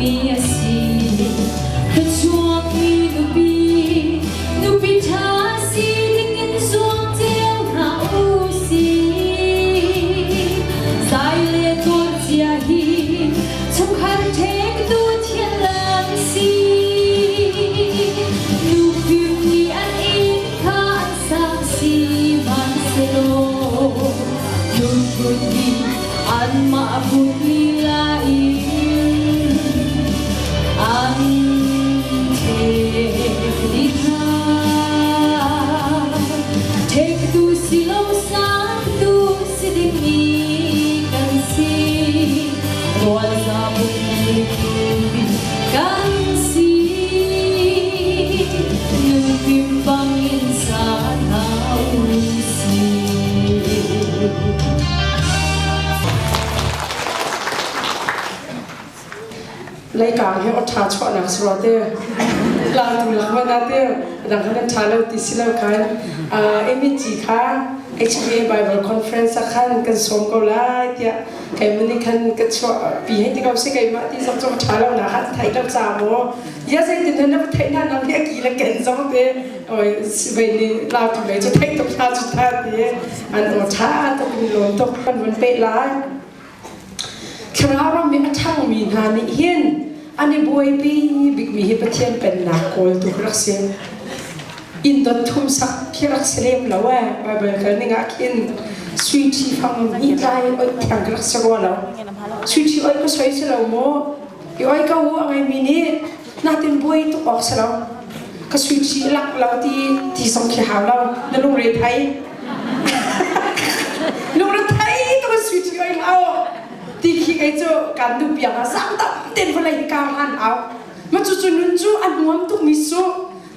mi a si. Thluachuakmi nupi, nupi ṭha si dingin zuam cio hna u sih. Zai le tuar cia hi chungkhar ṭhektu thil an si. Nufim nih an inn kha an sak sihmanhsehlaw lungput nih anmah put lila in an ṭhek dih hna. Ṭhektu si lo sangtu si dingmi kan si. Rualza pum kan si. Nupim bangin sa hna u sih. Leikang hi aw ṭha chuahnak si rua te. Lautu lak man ah te dang khan an ṭha lo ti si lo khan MEG kha HBA Bible Conference ah khan kan sawm ko lai tiah keimah nih khan ka chuah pi hei ti ko si keimah ti zong cu ṭha lo nak han theih lo ca maw ya zeitin na va theih na nang hi a ki le ken zong te oi vei ni lautu lei cu theih tuk hna cu tha ti an aw ṭha tuk in lawm tuk kan vun peh lai. Thlarau ram i a ṭhangmi hna nih hin an i buaipi bikmi hi Pathian Pennak kawltu khi rak si. Inn dot thum sak khi rak si lem lo ee. Baibal kal ning ah khin sui ṭhi fang hnih tlai oih thiang khi rak si rua lo. Sui ṭhi oih ka soi si lo maw? I oi ko u a ngeimi nih natin buai tuk awk si lo. Ka sui ṭhi lak lo ti ti zong khi hau lo. Na lungre thei. Lungre thei tuk in sui ṭhi oi hlah u. Ti khi kei cu kan duh piak ah zang tam ten vawlei hi kar hlan au. Ma cu cu nun cu a nuam tuk mi su.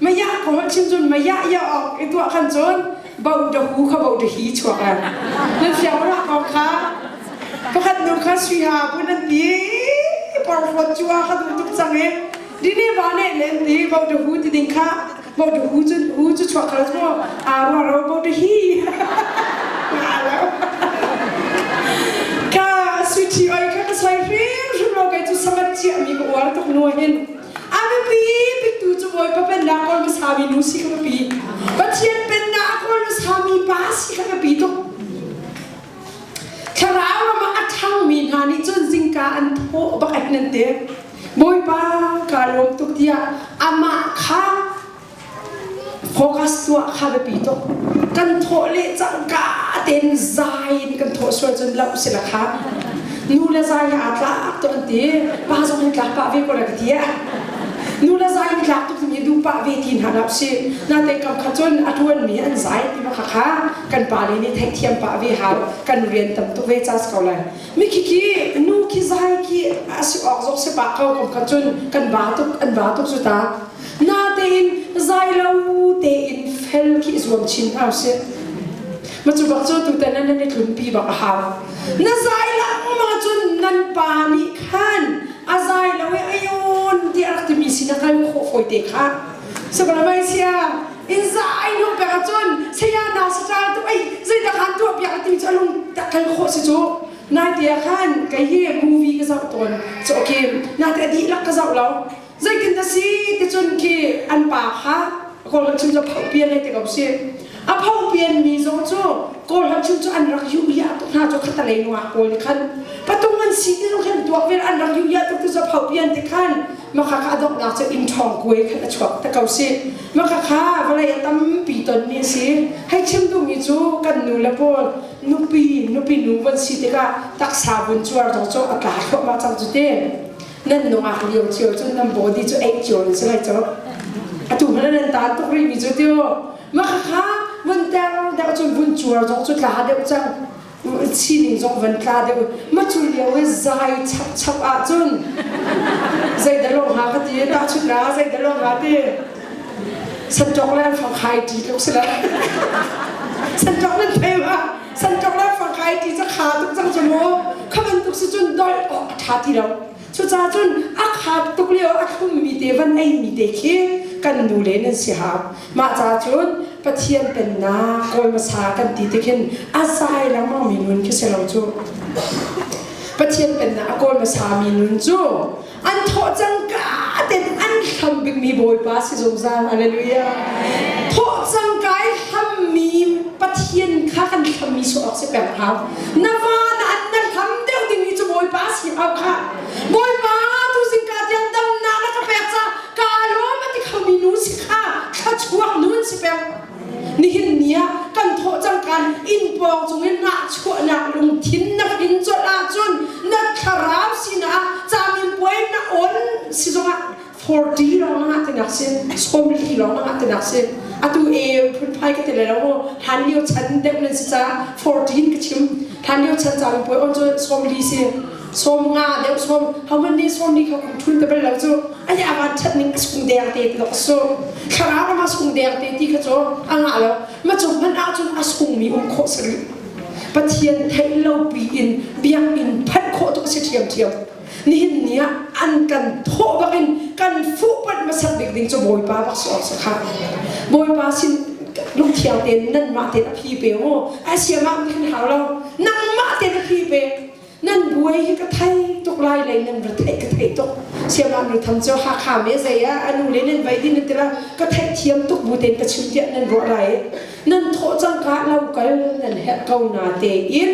Ma ya ko chim cun ma ya ya ok i tuah khan cun bo da hu kha bo da hi chuak a. Nan fiang ra ko kha. Pakhat nu kha sui ha pun an ti porhlawt cu a kha duh tuk cang i dine va ne len ti bo da hu ti ding kha bo da hu cu hu cu chuak kha cu a ruah ro bo da hi ka sui thi oi kha ka soi hrim hrim lo kai cu samat cia mi ka uar tuk nu hin a biapi bik tu cu Bawipa pennak kawl hmasa mi nu si kha biapi Pathian pennak a kawl hmasa mi pa si kha biapi tuk Thlarau ram ah a ṭhangmi hna nih cun zingka an thawh bak in an ti. Bawipa kaa lawm tuk tiah amah kha focus tuah kha biapi tuk. Kan thawh le cangka tein zai in kan thawh sual cun loh si la kha. Nu le zai hi aa tlak tuk an ti. Pa zong hi tlak pah ve ko la ka ti. Nu le zai hi tlak tuk mi duh pah ve ti hna dah si. Natein kam kha cun a ṭuanmi an zai ti ma kha kha kan pale nih theihthiam pah ve hau kan rian tam tuk ve cas ko lai mi khi khi nu khi zai khi a si awk zong si pah ko kom kha cun kan ba tuk an ba tuk cu ta na tein zai lo tein fel khi zuam chin hau si ma cu bak cu tutan nan nan i tlunpi bak a hau na zai lengmang cun nan pa nih khan a zai lo i ayon ti a rak timi sin a kal khawh fawi te kha Sabala sia in zai nu pek ahcun saya na sa ṭal tuk ei zeidah khan tuah piak ti cu a lung tak kal khawh si cu nai te ah khan kei hi movie ka zoh tawn cu okay na te a dihlak ka zoh lo zeitin dah si ti cun khi an pa kha kawl holh chim cu a phoh pian ai te ko si a phoh pian mi zong cu kawl holh chim cu an rak yuh ya tuk hna cu khatalei nungak pawl nih khan patung an si ti zong khan tuak vel an rak yuh ya tuk ti cu a phoh pian ti khan maka kha a donghnak cu inn ṭhawng kuai khan a chuak te ko si maka kha vawlei a tampi tonmi a si hei chim duhmi cu kan nu le pawl nupi nupi nu van si tikah taksa vun cuar zong cu a tla thluahmah cang cu te nan nungak lio cio cu nan body cu eih cio nan si lai cu atu hmanh nan tan tuk rihmi cu tiu maka kha vun ter deuh cun vun cuar zong cu tla deuh cang sining zong van tla deuh ma cu lio i zai chap chap ahcun zei dah lawng ha ka ti tahchun na zei dah lawng ha ti sanṭok le fangkhai ṭi tluk si lai sanṭok nan thei ma sanṭok le fangkhai ṭi cu kha tuk cang cu mu kha bantuk si cun dolh awk a ṭha ti lo Cucaah cun a khat tuk lio a thlummi te van eimi te khi kan nu le nan si hau. Mah ca cun Pathian pennak kawl hmasa kan ti ti khin a zai lengmang mi nun khi si lo cu. Pathian pennak a kawl hmasami nun cu an thawh cangka ten an hlam bikmi Bawipa si zungzal. Hallelujah. Thawh cangka i hlammi Pathian kha kan hlammi sawh awk si peng hau. Na va na an na hlam deuh dingmi cu Bawipa si hau kha. Bawipa tu zingka tiang damnak na ka pek ca ka lawm a ti khomi nu si kha thluachuak nun si peng. Nihin ni ah kan thawh cangkan inn pawng cungin nahchuahnak lungthin na hrin colh ahcun na thlarau sinah caminpuai na on si zongah 40 lawng na ngah tinak si 40 lawng na ngah tinak si atu e phunphai ka ti lai lo mu hlan lio chan deuh nan si ca 14 ka chim hlan lio chan caminpuai on cu 40 si sawm nga deuh sawm homan nih sawm ni kha kum thun te bal lo cu ai avan that ning a sung deng te ti su thlarau ram a sung deng te ti kha cu a ngah lo ma cu hman ah cun a sung mi um khawh si rih pathian theih lo pi in biakinn phanh khawh tuk si thiam thiam nihin ni ah an kan thawh bak in kan fuh panh hmasat bik ding cu bawipa bak si awk si kha bawipa sin lungthiang tein nan mah tein a phi pe mu a siam ah kan hau lo nangmah tein a phi pe Nan buai hi ka thei tuk lai lei nan ra theih ka theih tuk. Siamah nu tham cu Hakha me zei ah a nu le nan vai din nan ti la ka theih thiam tuk bu tein ka chim tiah nan ruah lai. Nan thawh cangka lo kal nan herh ko na tein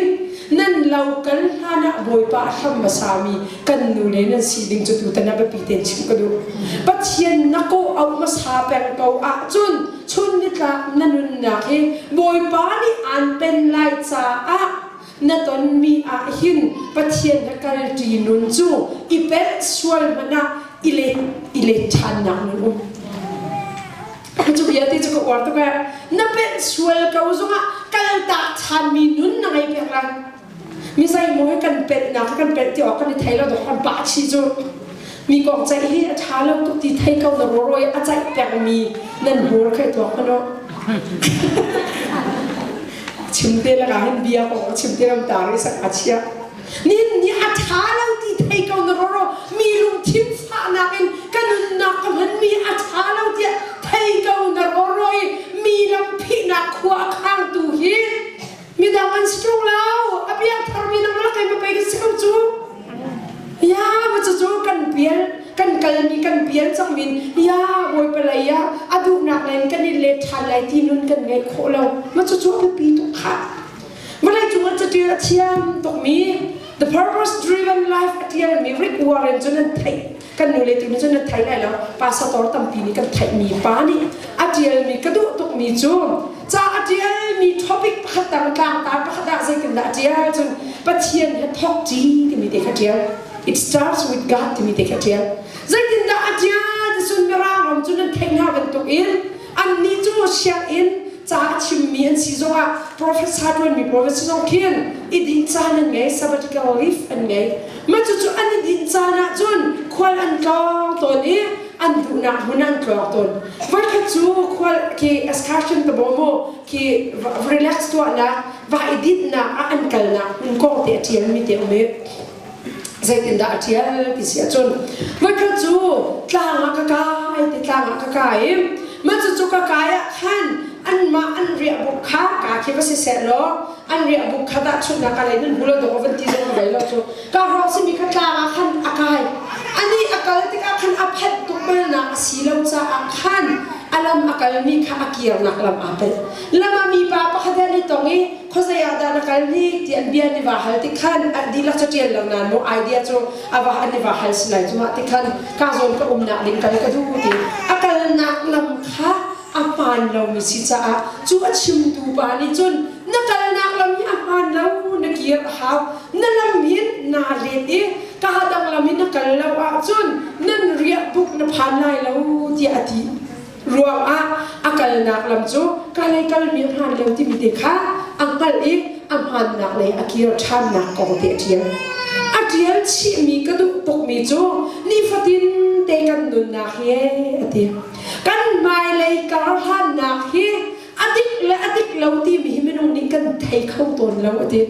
nan lo kal hlan ah Bawipa a hlam hmasa mi kan nu le nan si ding cu tutan ah biapi tein chim ka duh. Pathian na kawh auh hmasa peng ko ahcun chun nitlak na nunnak hi Bawipa nih aan pen lai caah na tonmi ah hin Pathian na kalṭi nun cu i pelh sual hmanh ah i let i let ṭhannak nun um. Cu bia te cu ka uar tuk eh. Na pelh sual ko zongah kaltak ṭhanmi nun na ngei pek lai. Mi zeimaw hi kan pelhnak kan pelh ti awk kan i thei lo dok kan pah chih cu. Mi kong ceih hi a ṭha lo tuk ti thei ko na rawrawi a ceih pengmi nan hmur khai tuak hmanh u. Chim te lakah hin bia kong a chim te ram tar i sak a chiah. Nin nih a ṭha lo ti thei ko na roro mi lungthin fahnak in ka nunnak ka hmanmi a ṭha lo tiah thei ko na roro i mi lam phihnak khua a khangtu hi midang an si ṭung lo a piangthar mi nang lak in pei kan si ko cu ya ma cu kan pial kan kalmi kan pial cang min ya bawipa lei ah a duhnak len kan i let ṭhan lai ti nun kan ngeih khawh lo ma cu cu a biapi tuk khah vawlei cung ah catial a thiam tukmi the purpose driven life a tialmi Rick Warren cu nan theih kan nu le tu nih cun nan thei lai lo pastor tampi nih kan theihmi pa nih a tialmi ka duh tukmi cu ca a tialmi topic pakhat dang tlangtar pakhat ah zeitindah a tial cun Pathian he thawk ṭi timi te kha tial it starts with God timi te kha tial zeitindah a tial ti cun mirang ram cu nan theih hna bantuk in annih cu sianginn ca a chimmi an si zongah professor ṭuanmi professor zong khin i dinh caan an ngei sabbatical leave an ngei Mah cucu an i dinh caan ahcun khual an tlawng tawn i an duhnak hmun ah an tlawng tawn. Voikhat cu khual khi excursion tabo mu khi relax tuahnak va i dinhnak ah an kalnak hmun kong te a ṭialmi te um i zeitindah a ṭial ti si ahcun voikhat cu tlang ah ka kai ti tlang ah ka kai i mah cucu ka kai ah khan anmah an riahbuk kha ka khi va si seh law an riahbuk kha tahchunhnak ah lei nan hmu lo dawk van ti zong ka vei lo cu ka hrawk simi kha tlang ah khan a kai ani a kal tikah khan a phanh tuk balnak a si lo caah khan a lam a kalmi kha a kirnak lam aa pelh lam ah mipa pakhat he an i tong i khuazei ah dah na kal ni ti an bia an i va hal tik khan an dihlak cu ṭial lo nain mu idea cu a va an i va hal si lai cu mah tik khan ka zawn ka umnak ding kal ka duh ti a kalnak lam kha a hmaan lomi si caah cu a chimtu pa nih cun na kalnak lam hi a hmaan lo na kir a hau na lam hin naa let i kaa dang lam in na kal lo ahcun nan riahbuk na phan lai lo tiah a ti ruangah a kalnak lam cu kalei kalmi a hmaan lo timi te kha a hngalh i a hmaannak lei a kir ṭhannak kong te a ṭial. A ṭial chihmi ka duh tukmi cu nifatin te kan nunnak hi a ti. Kan hmailei karhlannak hi a dik le a dik lo timi hi minung nih kan thei kho tawn lo a ti.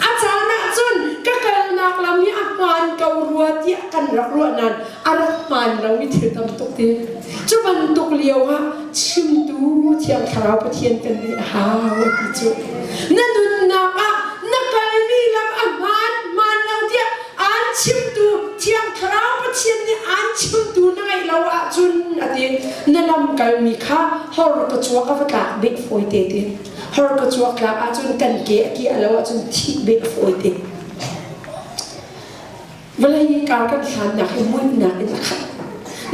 A caan ahcun ka kalnak lam hi a hmaan ko rua tiah kan rak ruah nain a rak hmaan lomi thil tam tuk ti. Cu bantuk lio ah chimtu Thiang Thlarau Pathian kan nih a hau a ti cu. Na nunnak ah na kalmi lam a hmaan hmaan lo tiah. kalmi kha hor ka cuak a va tlak beh fawi te ti. Hor ka cuak tlak ahcun kan ke a ki a lo ahcun thih beh a fawi te. Vawlei kar kan hlannak hi muihnak in a khat.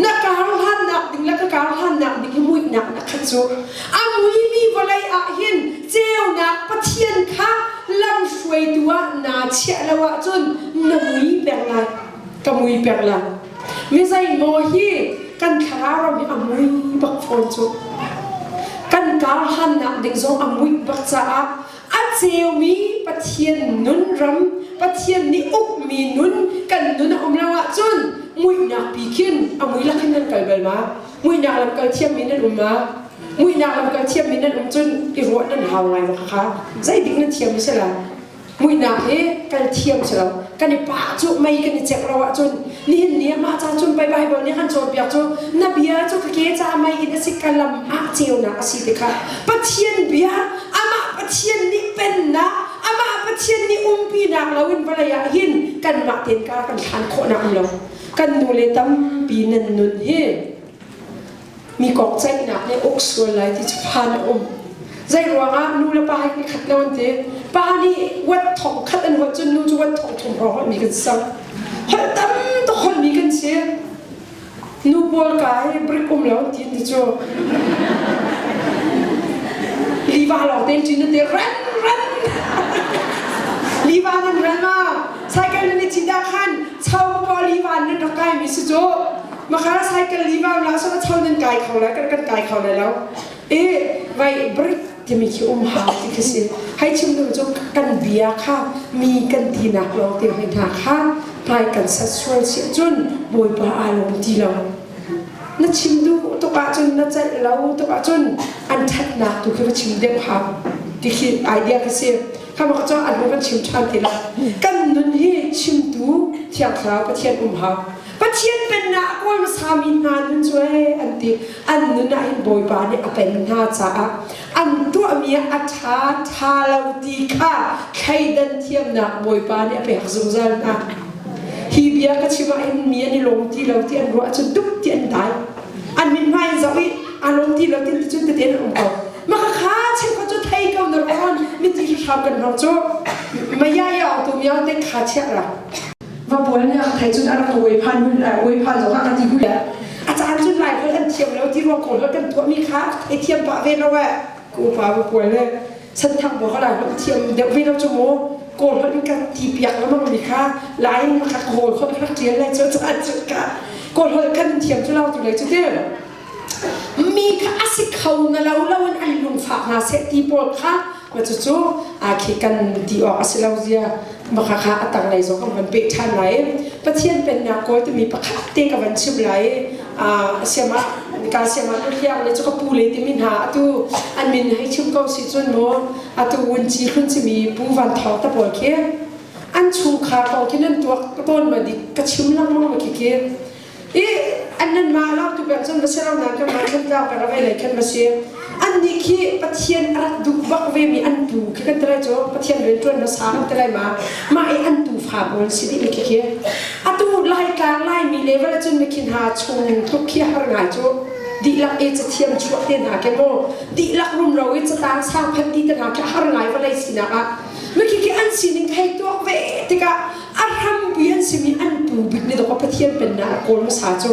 Na kar hlannak ding le ka kar hlannak ding hi muihnak in a khat cu. A muimi vawlei ah hin ceunak Pathian kha lamhruaitu ah naa chiah lo ahcun na mui peng lai. Ka mui peng lai. Mi zeimaw hi kan thlarau ram hi a mui bak fawn cu. Kan kar hlannak ding zong a muih bak caah a ceumi Pathian nun ram Pathian nih ukmi nun kan nun a um lo ahcun muihnak pi khin a mui lak hin nan kal bal ma? Muihnak lam kal thiammi nan um ma? Muihnak lam kal thiammi nan um cun i ruah nan hau ngai ma kha zeidik nan thiam si la? Muihnak hi kal thiam si lo. Kan i pah cu mei kan i cek lo ahcun nihin ni ah mah ca cun pei Bible nih kan cawnpiak cu na bia cu ka ke ca mei in a si ka lam ah ceunak a si ti kha Pathian bia amah Pathian nih pennak amah Pathian nih umpinak loin vawlei ah hin kanmah tein kar kan hlan khawhnak um lo. Kan nu le tampi nan nun hi mi kong ceihnak nih uk sual lai ti cu phan a um. Zei ruangah nu le pa hi kan khat lo an ti. Pa nih wat thong khat an holh cun nu cu wat thong thum hrawng holhmi kan si. Holh tam tuk holhmi kan si. Nu pawl ka hi brik um lo ti ti cu. Liva lawng tein cin te ran ran. Liva nan ran ma. Cycle nan i cit ah khan chau pa liva nan rak kai mi si cu. Makha cycle liva la so chau nan kai kho lai kan kan kai kho lai lo. E vai brik timi khi um hau ti khi si. Hai chim nu cu kan bia kha mi kan tinak lawng te hoi hna kha hmai kan sat sual si cun Bawipa aa lawm ti lo. Na chim duh tuk ahcun na celh lo tuk ahcun an ṭhatnak tu khi va chim deuh hau ti khi idea khi si. Kha mak cu an kan chim ṭhan ti lo. Kan nun hi chimtu Thiang Thlarau Pathian um hau. Pathian pennak a kawl hmasami hna nun cu ee an ti. An nun ah hin Bawipa nih a pen hna caah an tuahmi ah a ṭha ṭha lo ti kha thleidan thiamnak Bawipa nih a pek zungzal hna. Hi bia ka chim ah hin mi an i lawm ti lo ti an ruah ahcun dup ti an dai. An mithmai in zoh i aa lawm ti lo ti cun tete an um ko. Maka kha cheukhat cu thei ko na ruah miti hram kan hmang cu maya ya tu miao te kha chiah ra. Va pawl nih a thei cun a rak uai phan uai phan zong ah ka ti hu A caan cun lai holh an thiam lo ti ruang kawl holh kan tuahmi kha thei thiam pah ve lo eh. Ku upa va pawl le santhang bo lai holh thiam deuh ve lo cu mu kawl holh in kan ti piak lengmang mi kha lai in kha kawl holh rak tial lai cu caan cu ka kawl holh kan thiam cu lo tu lei cu ti mi kha a si kho na lo lo in an lungfak hna seh ti pawl kha ma cucu a khi kan ti awk a si lo zia maka kha a tanglei zong kan van peh ṭhan lai Pathian pennak kawl timi pakhat te ka van chim lai siam ah ka siam ah hliang le cu ka pu le timi hna atu an min hei chim ko si cun mu atu wun ci hlun simi pu van thawng ta pawl khi an chungkhar kong khi nan tuak tawn ma dik ka chim lengmang ma khi khi i an nan mah lo tu pek cun va si lo nan kan mah khan tlang ka rak lei khan va si an nih khi Pathian a rak duh bak ve mi an pu khi kan tilai cu Pathian rian ṭuan hmasa kan tilai ma mah i an tufa pawl si dih mi khi khi atu Laitlang Laimi level cun mikhin ha chung tluk khi har ngai cu dihlak i cathiam chuah te hna ke mu dihlak rumro i catang sang phan ti te hna khi har ngai vawlei sinak ah mikhi khi an sining hei tuak ve tikah a hrampi an simi an pu bik nih dawk Pathian pennak a kawl hmasa cu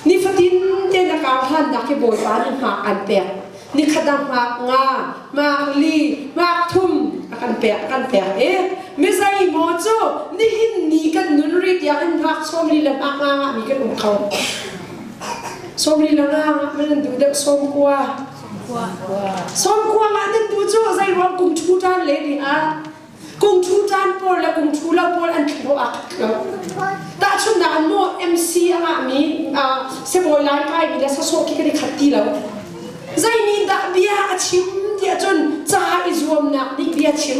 nifatin te na kar hlannak hi Bawipa nih hmak an pek nikhat ah hmak nga hmak li hmak thum a kan pek a kan pek i mizei maw cu nihin ni kan nun ri tiang in hmak sawmli le hmak nga nga mi kan um kho sawmli le nga nga man nan duh deuh sawmkua sawmkua nga nan duh cu zei ruang kum thu tan le ni ah Kungṭhu caan pawl le kungṭhu lo pawl an thlo aa khat lo. Tahchunhnak an maw MC a ngahmi sibawi lai kaimi le sawsawh khi kan i khat ti lo. Zei nih dah bia a chim tiah cun ca i zuamnak nih bia chim.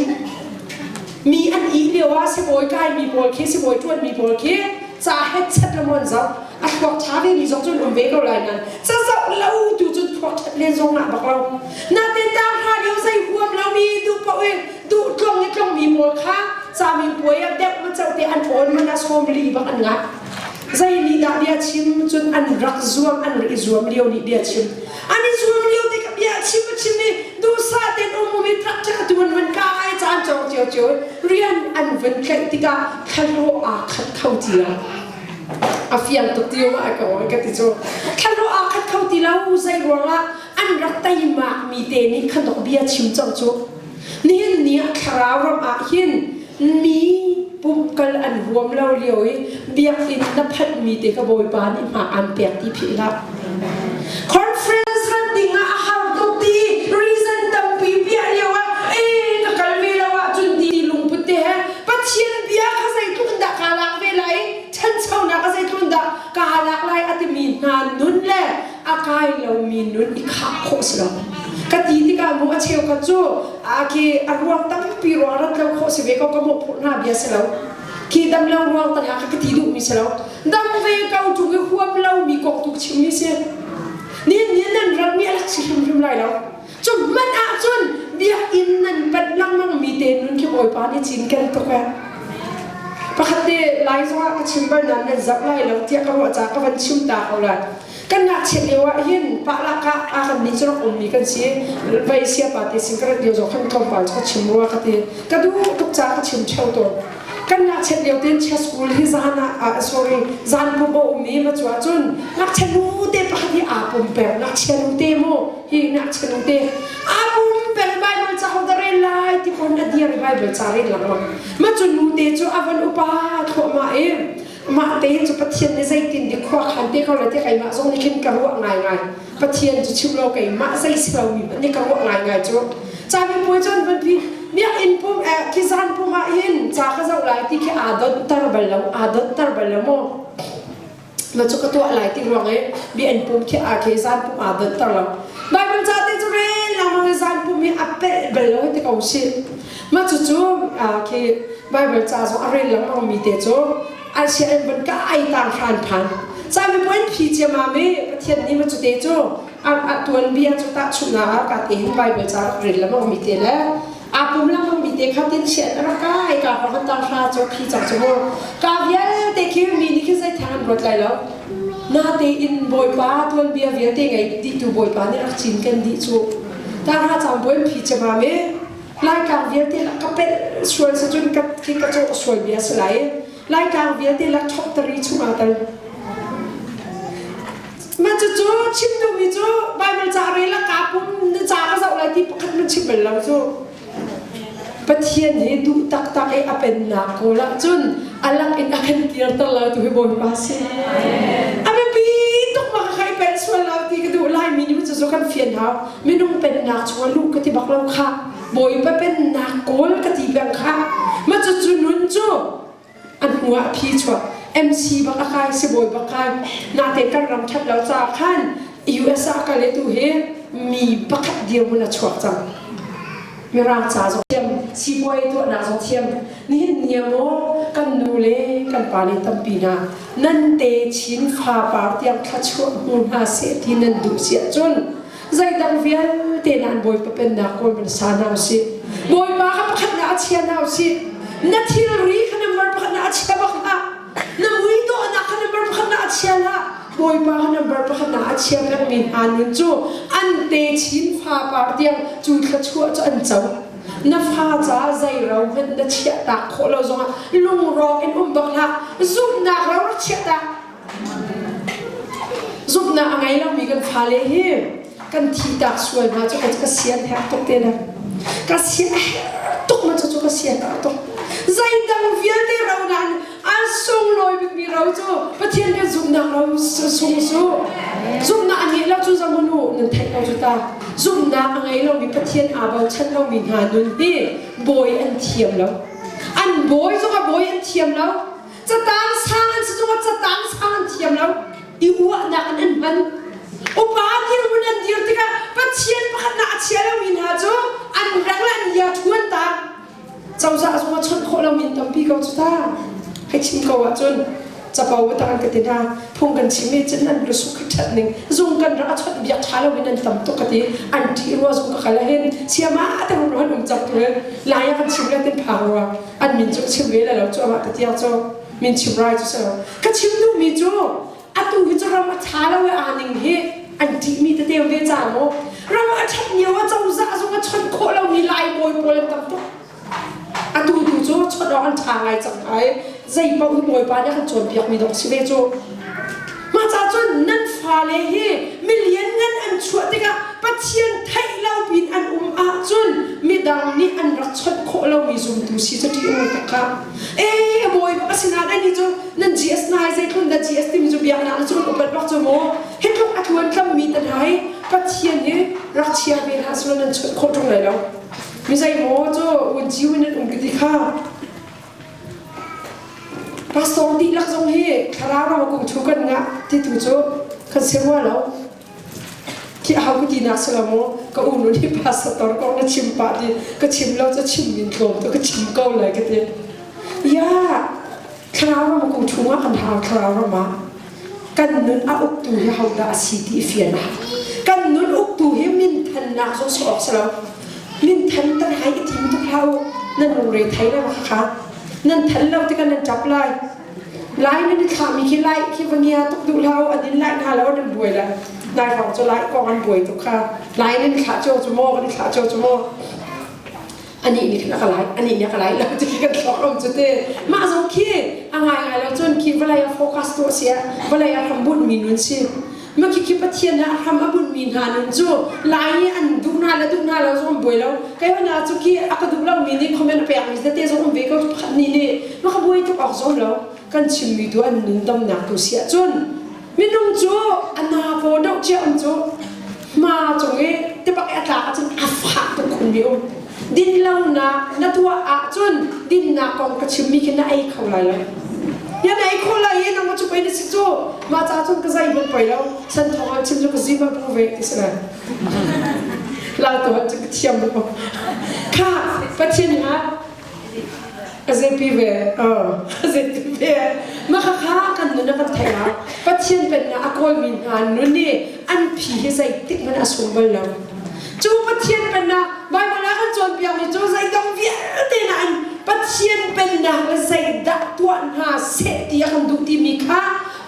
Mi an ih lio ah sibawi kaimi pawl khi sibawi ṭuanmi pawl khi ca hetchet le mon zoh a thluak ṭha ve mi zong cun um ve ko lai nain ca zoh lo tu cun thluak ṭhat len zong ngah bak lo. Natin tang hra lio zei huam lomi duh paoh in duh tlong i tlongmi pawl kha caminpuai ah deuh ma ceu te an awn man ah 40 bak an ngah. Zei nih dah bia chim cun an rak zuam an rak i zuam lio nih bia chim. An i zuam lio tikah bia chim a chim i duhsah tein um um i trak tu an van kai caan cawng cio cio rian an van tlaih tikah thlahlawh aa khat kho ti lo. A fiang tuk ti ma ka ka ti cu. Thlahlawh aa khat kho ti lo zei ruangah an rak teimak mi te nih khan bia chim cang cu. Nihin ni ah thlarau ram ah hin mi pumkal an huam lo lio i biakinn na phanhmi te ka Bawipa nih hma aan pek ti philh hlah. Conference rat ding ah a har tuk ti reason tampi piah lio ah ee ka kal ve lo ahcun ti lungput te he Pathian bia kha zeitluk in dah kaa lak ve lai ṭhanchonak ka zeitluk in dah kaa lak lai a timi hna nun le a kai lomi nun i khah khawh si lo. Ka ti tikah mu a cheukhat cu a khi a ruang tampi ruang rat lo khawh si ve ko ka mawhphurh hna bia si lo. Khi dam lo ruang tan ha ka ti duhmi si lo. Dam ve ko ṭung i huam lomi kong tu chimmi si. Ni ni nan ratmi a rak si hrimhrim lai lo. Cu hmanh ahcun biakinn nan panh lengmang mi te nun khi Bawipa nih cinken tuk eh. Pakhat te lai zongah ka chim bal nain nan zoh lai lo tiah ka ruah caah ka van chim ta ko lai. Kan ngakchiat lio ah hin pah lakah a kan nih cu rak ummi kan si. Vei siapa te sin ka rat lio zong khan tlawmpal cu ka chim rua ka ti. Ka duh tuk caah ka chim ṭheo tawn. Kan ngakchiat lio tein chess school hi zan ah sorry zan pum a um i ma cu ahcun ngakchia nu te pakhat hi aa pum peng ngakchia nu te mu hi ngakchia nu te aa pum peng Bible ca ho dah rel lai ti kon a dir i Bible ca rel lengmang ma cu nu te cu a van upa thluahmah i mah te cu Pathian nih zeitin dik khua khan te ko lai ti keimah zong nih khin ka ruah ngaingai Pathian cu chim lo keimah zei si lomi hmanh nih ka ruah ngaingai cu camipuai cu an van pi biakinn pum eh khi zan pum ah hin ca ka zoh lai ti khi aa donhter bal lo aa donhter bal lo maw na cu ka tuah lai ti ruang i biakinn pum khi aa khi zan pum aa donhter lo Bible ca te cu rel lengmang i zan pum hi a pelh bal lo ti ko si mah cucu khi Bible ca zong a rel lengmang mi te cu an sia an van ka ai tang hran phan camipuai an phi ciamam i Pathian nih ma cu te cu a tuanbia cu tahchunhnak ah ka te hin Bible ca rak rel lengmang mi te le aa pum lengmang mi te kha tin sian a rak kai ka hrawng tang hra cu phi cang cu mu ka vialte khi mi nih khi zei theng an ruat lai lo natein Bawipa tuanbia vialte ngei dih tu Bawipa nih rak cinken dih cu tang hra cang buai phi ciamam i Laitlang vialte lak ka pelh sual si cun ka khi ka cawh sual bia si lai Laitlang vialte lak chok-tari chung aa tel. Mah cucu chim duhmi cu Bible ca rel ah kaa pum na ca ka zoh lai ti pakhat man chim bal lo cu. Pathian hi duh taktak i a pennak kawl ahcun a lak in a kan kirter lo tu hi Bawipa si. A biapi tuk ma ka kai pelh sual lo ti ka duh Laimi nih cucu kan fian hau. Minung pennak chungah luh ka ti bak lo kha. Bawipa pennak kawl ka ti peng kha. Ma cucu nun cu a hnu ah phi chuak MC bak a kai sibawi bak kai natein kan ram ṭhat lo caah khan US ah kal i tu hi mi pakhat dirhmun a chuak cang mirang ca zong thiam sipuai tuahnak zong thiam nihin ni maw kan nu le kan pa le tampi hna nan te chin fa par tiang thlachuah hmu hna seh ti nan duh si ahcun zeidang vialte nan bawipa pennak kawl man sa hna usih bawipa kha pakhatnak a chia hna usih na thilri kha number pakhatnak a chia bak hlah na mui dawhnak kha number pakhatnak a chia hlah bawipa kha number pakhatnak a chia pengmi hna nun cu an te chin fa par tiang cu thluachuah cu an co na fa ca zei ro hmanh na chiah tak khawh lo zongah lungrawk in um bak hlah zumhnak ro rak chiah tak Zumhnak a ngei lomi kan fale hi kan thihtak sual hna cu ka sian herh tuk te le ka sia herh tuk ma cu ka sian herh tuk zeidang vialte ro nain a sunglawi bikmi ro cu Pathian kan zumhnak ro sung su zumhnak a ngei lo cu zamon u nan theih ko cu ta zumhnak a ngei lomi Pathian aa bochan lomi hna nun hi bawi an thiam lo an bawi zong a bawi an thiam lo Catang sang an si cungah catang sang an thiam lo i uahnak in an hman. Upa dirhmun an dir tikah Pathian pakhatnak a chia lomi hna cu an reng le an ia ṭhuan ta. Cozah zong a chawnh khawh lomi an tampi ko cu ta. Hei chim ko ahcun capo biatak an ka ti hna. Phung kan chim i cun an lusuk khi ṭhat ning zung kan rak a chawnh biak ṭha loin an tam tuk ka ti. An ṭih rua zung ka kal ahhin siama te run an um cang. zak tu in lai ah kan chim le tin phang rua an min cu chim ve le lo cu amah tatiang cu min chim rai cu si lo ka chim duhmi cu atu hi cu ram a ṭha lo i aa ning hi an ṭihmi tete ve ca maw ram a ṭhat lio a cozah zong a chawnh khawh lomi lai bawi pawl an tam tuk atu tu cu chawnh awk an ṭha ngai cang ai zei paoh hi bawipa nih a kan cawnpiakmi dawk si ve cu mah ca cun nan fale hi milian ngan an chuah tikah Pathian theih lo pin an um ahcun midang nih an rak chawnh khawh lomi zumtu si cu ṭih a nung tuk kha ee bawi bak a si nain anih cu nan GS nai zeitlun dah GS timi cu biaknak na cung upat bak cu maw hi tluk a tluan tlammi te hna hi Pathian hi rak chia ve hlah selaw nan chawnh khawh ṭung lai lo mi zei maw cu unci in nan um ka ti kha pastor dihlak zong hi thlarau ram kung thu kan ngah ti tu cu kan si rua lo Khi a hau ka tinak si lo maw? Ka unu nih pastor kong na chim pah ti ka chim lo cu chim min tlawm tu ka chim ko lai ka ti. Ya, thlarau ram kung chung ah kan hau thlarau ram ah kan nun a uktu hi hodah a si ti fian a hau. Kan nun uktu hi minthannak zong si awk si lo. Minthan tan hai i tim tuk hlah u. Nan lungre thei le kha nan than lo tikah nan ṭap lai. Lai nan i thlahmi khi lai khi va ngia tuk duh hlah u an in lai hna lo an buai lai nai hrawng cu lai kong an buai tuk kha lai nan i thlah cio cu maw kan i thlah cio cu maw anih nih khin a ka lai anih nih a ka lai lo ti khi kan thlok lo cu te mah zong khi a ngai ngai lo cun khi vawlei a focus tu a si ah vawlei a hram bunhmi nun si ma khi khi Pathian ah hram a bunhmi hna nun cu lai nih an duh hna le duh hna lo zong an buai lo kei hna cu khi a ka duh lomi nih comment a pekmi tete zong um ve ko pakhat nih nih ma ka buai tuk awk zong lo kan chimmi tu an nun damnak tu si ahcun minung cu a na paw doh cia um cu hma cung i tibak i a tlak ahcun a fah tuk khun mi um dinlonak na tuah ahcun dinnak kong ka chimmi khi na ei kho lai lo ya na ei kho lai i nang cu pei na si cu mah ca cun ka zei hmanh poi lo san thong an chim cu ka zim a bu ve ti si lai lau tu cu ka thiam lo kha pathian ha a zepi ve a zepi ve mah kha kan nun a kan theih ah pathian pennak a kawlmi hna nun i an phi hi zeitik hmanh a sung bal lo Cu Pathian pennak Baibal ah kan cawnpiakmi cu zeidang vialte nain Pathian pennak le zeidah tuah hna seh ti a kan duh timi kha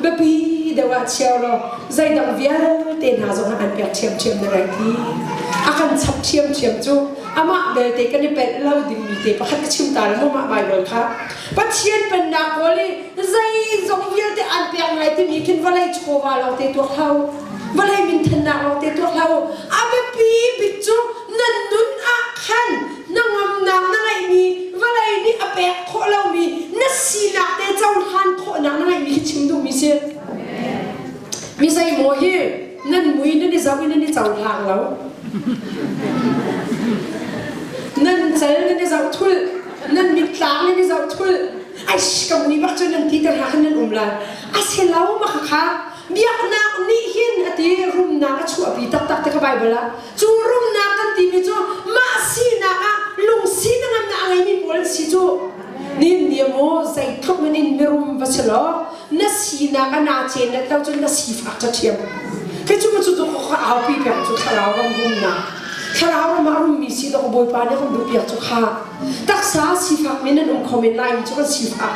biapi deuh ah chia law zeidang vialte hna zong ah an pek ṭhiamṭhiam na lai ti. A kan chap ṭhiamṭhiam cu amah belte kan i pelh lo dingmi te pakhat ka chim ta le maw mah Baibal kha Pathian pennak kawl i zeizong vialte an pek lai timi khin vawlei chawva lawng te tuak hlah u. Vawlei minthannak lawng te tuak hlah u. A biapi bik cu nan nun ah khan hnangamnak na ngeihmi vawlei nih a pek khawh lomi na sinak te cohlan khawhnak na ngeihmi khi chim duhmi si. Mi zeimaw hi nan mui nan i zoh i nan i cohlang lo. Nan cal nan i zoh thulh, nan mittlang nan i zoh thulh. Ai ka mui bak cu nan ti te hna khan nan um lai. A si lo ma kha Biaknak nih hin a ti rumnak a chuahpi taktak ti kha Baibal ah. Cu rumnak kan timi cu mah sinak ah lungsi hnangamnak a ngeimi pawl an si cu. Nin ni maw zeitluk in in mirum va si law na sinak a na cen let lo cun na sifak ca ṭhiam. Khi cu cu tu ka aupi peng cu thlarau ram rumnak. Thlarau ram ah rummi si dawk Bawipa nih kan duh piak cu kha. Taksa sifak men nan um kho men lai mi cu kan sifak.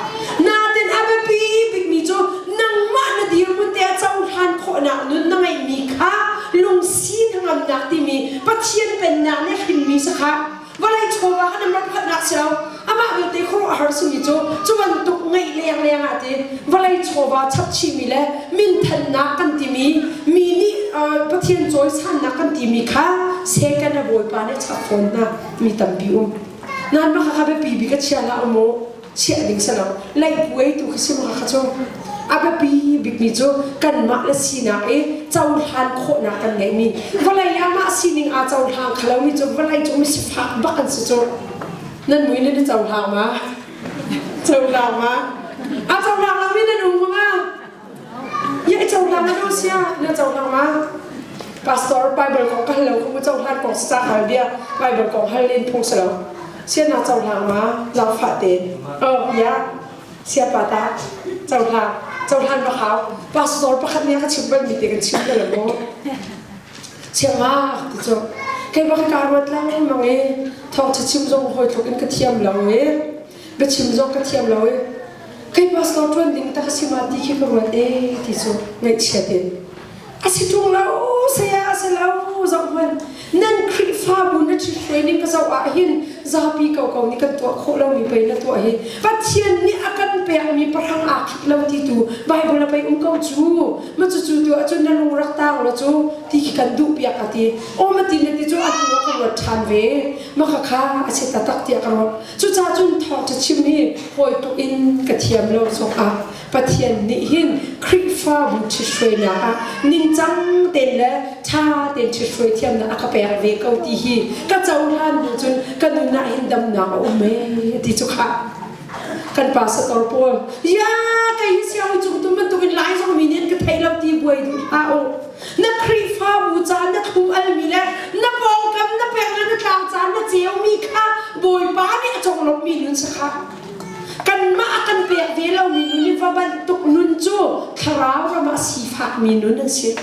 Natin a biapi bikmi cu nangmah na dirhmun te a cohlan khawhnak nun na ngeihmi kha lungsi hnangamnak timi Pathian pennak nih hrinmi si kha vawlei chawva kha nan rak si lo amah belte khuaruahhar simi cu cu bantuk ngeih leng leng ah ti vawlei chawva chapchihmi le minthannak kan timi mi nih Pathian cawisannak kan timi kha second a bawipa nih chap fawn hna mi tampi um nan mah kha biapi bik a chia hlah u mu chiah ding si lo leihpuai tu kha si ma kha cu a biapi bikmi cu kanmah le sinak i cohlan khawhnak kan ngeihmi vawlei ah mah sining aa cohlang kha lomi cu vawlei cung mi sifak bak an si cu nan mui nan i cohlang ma cohlang ma a cohlang lomi nan um ma Ya i cohlang na do sia na cohlang ma Pastor Bible kong ka hal lo ku cohlan kong sa hal bia Bible kong hal len phung si lo sia na cohlang ma zaangfah te oh ya sia pa ta cohlang cohlan ba hau pastor pakhat nih a ka chim bal mi te kan chim te lo mu chiang ma ti cu. Kei bak kaa ruat lengmang i thawngṭha chim zong hawi tluk in ka thiam lo i biachim zong ka thiam lo i kei pastor ṭuan ding tak a si ma ti khi ka ruat ee ti cu ngaihchiat in a si ṭung lo saya a si lo zoh hmanh nan Khrihfabu na ṭhithruai ning ka zoh ah hin zapi koko nih kan tuah khawh lomi pei na tuah hi Pathian nih a kan pekmi pahrang aa khit lo ti tu Bible a pei um ko cu ma cucu tu ahcun na lung rak taang law cu ti khi kan duh piak a ti aw ma ti na ti cu a hnu ah ka ruat ṭhan ve ma kha kha a si taktak tiah ka ruat cucaah cun thawngṭha chim hi hawi tuk in ka thiam lo zong ah Pathian nih hin Khrihfabu ṭhithruainak ah ningcang tein le ṭha tein ṭhithruai thiamnak a ka pek ve ko ti hi ka cohlan hnu cun ka nun ah hin damnak a um ee ti cu khah kan pastor pawl ya kei hi siangui cung tum bantukin lai zong mi nih an ka thei lo ti buai duh hlah u na Khrihfabu ca na thlum almi le na pawngkam na peng le na tlang ca na ceumi kha Bawipa nih a conglawmhmi nun si kha Kanmah a kan pek ve lomi nun i va bantuk nun cu thlarau ram ah sifakmi nun an si.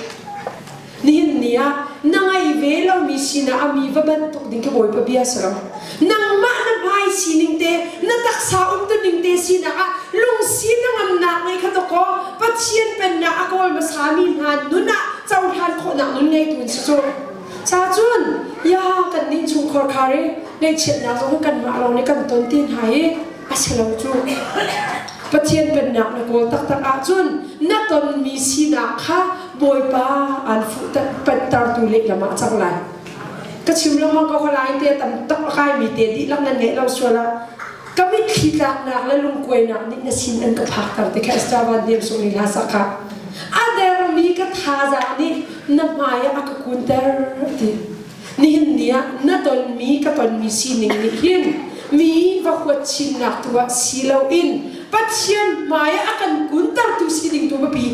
Nihin ni ah na ngei ve lomi sinah a mi va bantuk ding khi Bawipa bia si lo. Nangmah na hmai sining te, na taksa umtuning te sinak ah lungsi na ngamnak ngei kha dawkaw Pathian pennak a kawl hmasami hna nun ah cohlan khawhnak nun ngeitu an si cu. Ca cun ya kan nih chungkhar khar i ngaihchiatnak zong kanmah lawng nih kan ton ti hna hi a si lo cu. Pathian pennak na kawl taktak ahcun na tonmi sinak kha Bawipa aan fuh panhtertu lehlam ah cang lai. Ka chim lengmang ko lai te tam tak a kaimi te dihlak nan ngeih lo sual ah ka mitthli tlaknak le lungkuainak nih na sin an ka phakter ti kha Esther Van Hnem sung nih hla sak kha a dermi ka thazaang nih na hmai ah a ka kunter ti nihin ni ah na tonmi ka tonmi sining nih hin mi va huat chinnak tu ah si loin Pathian hmai ah a kan kuntertu sining tu biapi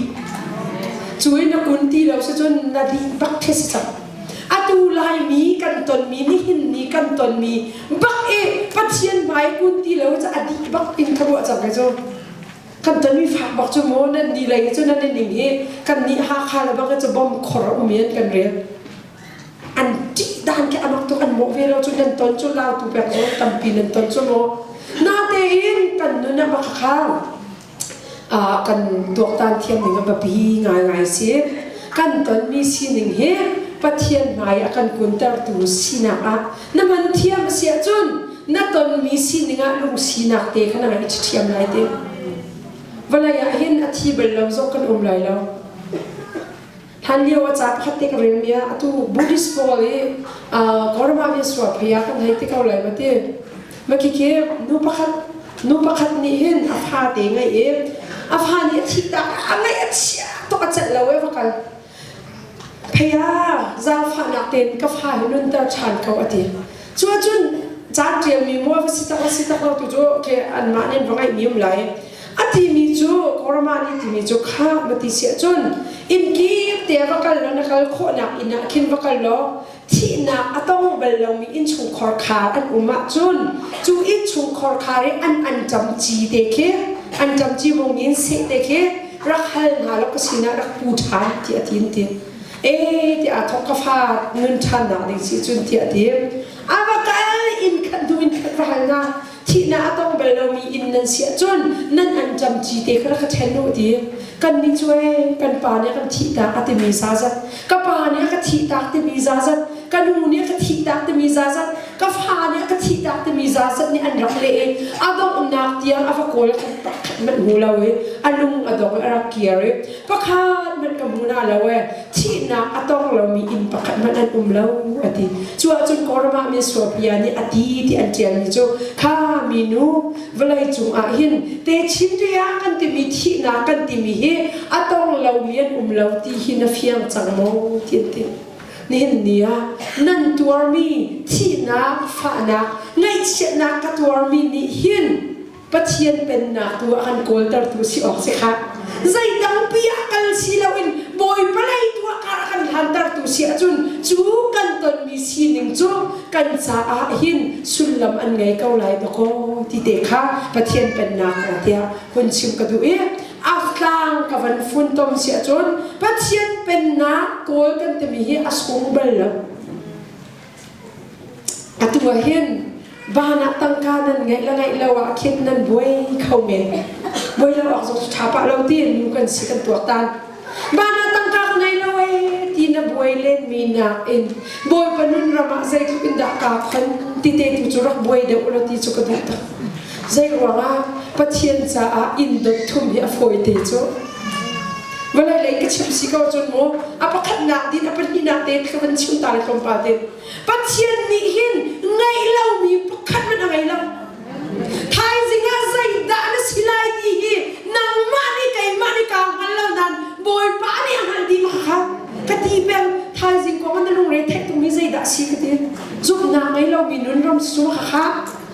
cu in na kun ti lo si cun na dih bak khi si cang atu laimi kan tonmi nihin ni kan tonmi bak i Pathian hmai kun ti lo cu a dih bak in ka ruah cang ke cu kan tonmi fak bak cu maw nan ni lei cu nan ning hi kan nih Hakha le bak cu bom khor a um i an kan rel an ṭih dan khi amak tuk an mawh ve lo cu nan ton cu lautu pek zong tampi nan ton cu maw natein kan nun ah bak kha kan tuaktan thiam ning a biapi ngaingai si kan tonmi sining hi Pathian hmai a kan kuntertu sinak ah na man thiam a si ahcun na tonmi sining ah lungsinak te kha na ngai ṭhiam lai te vawlei ah hin a thi bal lo zong kan um lai lo Hlan lio a ca pakhat te ka relmi ah atu Buddhist pawl i Gaurama Viswa phei ah kan hei ti ko lai ma ti. Ma khikhi nu pakhat nu pakhat nih hin a fa te ngai i a fa nih a thih tak a ngaih a chia tuk a celh lo e va kal. Phei ah zaangfahnak tein ka fa hi nunter ṭhan ko a ti. Cu ahcun caan ṭialmi maw va si tak va si tak lo tu cu okay anmah nih an va ngaihmi um lai. A timi cu Korama nih timi cu kha va ti si ahcun inn kip te va kal law na kal khawhnak inn ah khin va kal law thihnak a tong bal lomi innchungkhar khar an um ahcun cu innchungkhar khar i an anṭam ci te khi anṭam ci mung in seh te khi rak hal hna law ka sinah rak pu ṭhan ti a ti an ti. Ee tiah aa thawk ka fa nun ṭhannak ding si cun tiah a ti. A va kal inn khat hnu inn khat va hal hna. Thihnak a tong bal lomi inn nan si ahcun nan anṭam ci te kha rak ka ṭhen u ti. Kannih cu ee kan pa nih a kan thihtak a timi zazat, ka pa nih a ka thihtak timi zazat, ka nu nih a ka thihtak timi zazat, ka fa nih a ka thihtak timi zazat nih an rak leh i a donghnak tiang a va kawl khat pakhat hmanh hmu lo i a lung a dong i a rak kir i pakhat hmanh ka hmu na lo ee thihnak a tong lomi inn pakhat hmanh an um lo a ti cu ahcun Kawlram ah Ethiopia nih a ti ti an ṭialmi cu kha minu vawlei cung ah hin techin ria kan timi thihnak kan timi hi a tong lomi an um lo ti hi na fiang cang maw ti an ti nihin ni ah nan tuarmi thihnak fahnak ngaihchiatnak ka tuarmi nih hin Pathian pennak tu a kan kawltertu si awk si kha zeidang pi ah kal si loin Bawipa lei tu ah kar a kan hlantertu si ahcun cu kan tonmi sining cu kan caah hin sullam an ngei ko lai dakaw ti te kha Pathian pennak kong tiah hun chim ka duh i aftlang ka van funtom si ahcun Pathian pennak kawl kan timi hi a sung bal lo. Atu ah hin van ah tangka nan ngeih le ngeih lo ah khin nan buai kho men. Buai lo awk zong cu ṭha pah lo ti nu kan si kan tuaktan. Van ah tangka ka ngei lo ee ti na buai len mi nakin Bawipa nun ram ah zeitluk in dah kaa khon ti te tu cu rak buai deuh ulaw ti cu ka duh tak. Zei ruangah Pathian caah inn dot thum hi a fawi te cu. Vawlei lei ka chim si ko cun mu a pakhatnak din a pahnihnak te ka van chim ta le tlawmpal te Pathian nih hin ngeih lomi pakhat hmanh a ngei lo. Thaizing ah zeidah na si lai ti hi nangmah nih keimah nih kaa hngal lo nain Bawipa nih a hngalh dih ma kha ka ti peng thaizing kong ah na lungre theih tungmi zeidah a si ka ti zumhnak ngei lomi nun ram cu kha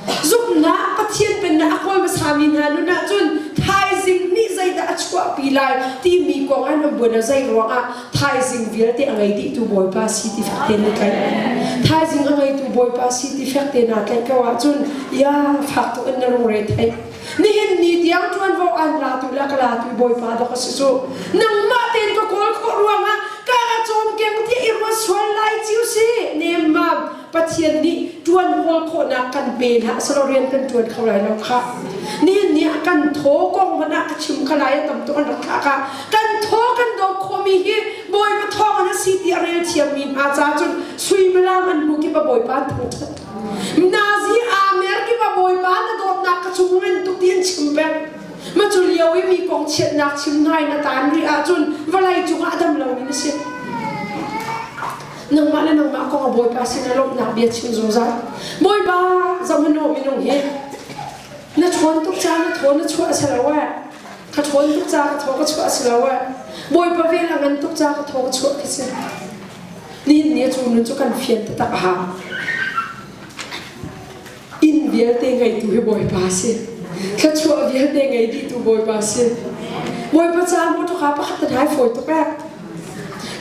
Zumhnak Pathian pennak a kawl hmasami hna nun ahcun thaizing nih zeidah a chuahpi lai timi kong an um buan zei ruangah thaizing vialte a ngei dihtu Bawipa si ti fek tein na tlaih. Thaizing a ngeitu Bawipa si ti fek te naa tlaih ko ahcun ya fak tuk in na lungre theih. Nihin ni tiang ṭuanvo an latu le ka latu Bawipa dok a si cu. Nangmah tein ka kawl khawh ruangah ka ka cawmkeng tiah i ruat sual lai ciu si. Nemmam Pathian nih ṭuan hawl khawhnak kan pe hlah selaw rian kan ṭuan kho lai lo khah. Nihin ni ah kan thaw kong hmanh ah ka chim kha lai a tam tuk an rak thlah ka kan thaw kan dawt khawhmi hi Bawipa thawng in a si ti a rel thiammi hna ca cun suimilam an hmu kip a Bawipa an thangṭhat. Nazi Amer kip a Bawipa na dawtnak ka cung ngan tuk ti an chim peng. Ma cu lio i mi kong chiatnak chim hna in a taan rih ahcun vawlei cungah a dam lomi na si. Nangmah le nangmah kong a Bawipa sinah lawmhnak bia chim zungzal. Bawipa, zohhmanh u minung hi na ṭhawn tuk ca na thaw na chuah a si lo eh. Ka ṭhawn tuk ca ka thaw ka chuah a si lo eh. Bawipa vel a ngan tuk ca ka thaw ka chuah khi si. Nihin ni cu nun cu kan fian taktak a hau. Inn vialte ngeitu hi Bawipa a si. Thluachuah vialte ngei dihtu Bawipa a si. Bawipa caah motor kha pakhat te hai fawi tuk eh.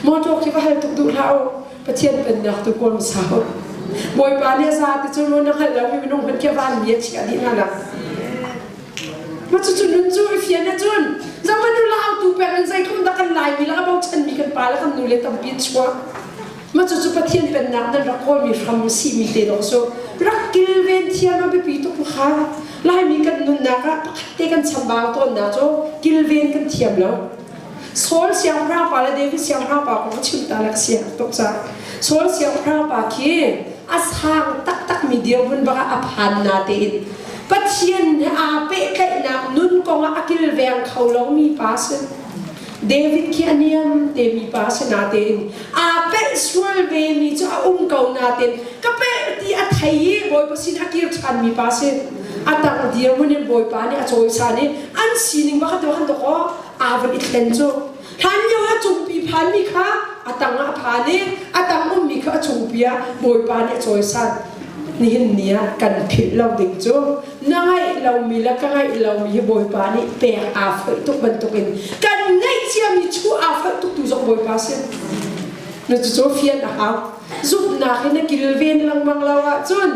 Motor khi va hal tuk duh hlah u. Pathian pennak tu kawl hmasa u. Bawipa nih a za ti cu na hngalh lomi minung hmanh khi a van mi a chiah dih hna nak. Ma cucu nun cu i fian ahcun zaman nu lautu peng in zeitluk dah kan Laimi le a bochanmi kan pa le kan nu le tampi an chuah. Mah cucu Pathian pennak nan rak kawlmi hram simi te dawh cu rak kilven thiam a biapi tuk kha Laimi kan nunnak ah pakhat te kan chambau tawnnak cu kilven kan thiam lo. Saul siangpahrang pa le David siangpahrang pa kong ka chim ta le ka siang tuk ca. Saul siangpahrang pa khi a sang taktak mi dirhmun bak ah a phan na tein Pathian he aa pehtlaihnak nun kong ah a kilveng kho lomi pa si. David khi a niam temi pa si natein aa pelh sual vemi cu a um ko natein ka pelh ti a thei i Bawipa sin a kir ṭhanmi pa si. A tang dirhmun in Bawipa nih a cawisan i an sining bak tu han dawk aa van i thlen cu. Hlan lio a cungpi phanmi kha a tang ah a phan i a tang ummi kha a cungpi ah Bawipa nih a cawisan. Nihin ni ah kan philh lo ding cu na ngaih lomi le ka ngaih lomi hi Bawipa nih pek aa foih tuk bantukin kan ngeih ciami chuh aa foih tuk tu zong Bawipa si. Na cucu fian a hau. Zumhnak in na kilven lengmang lo ahcun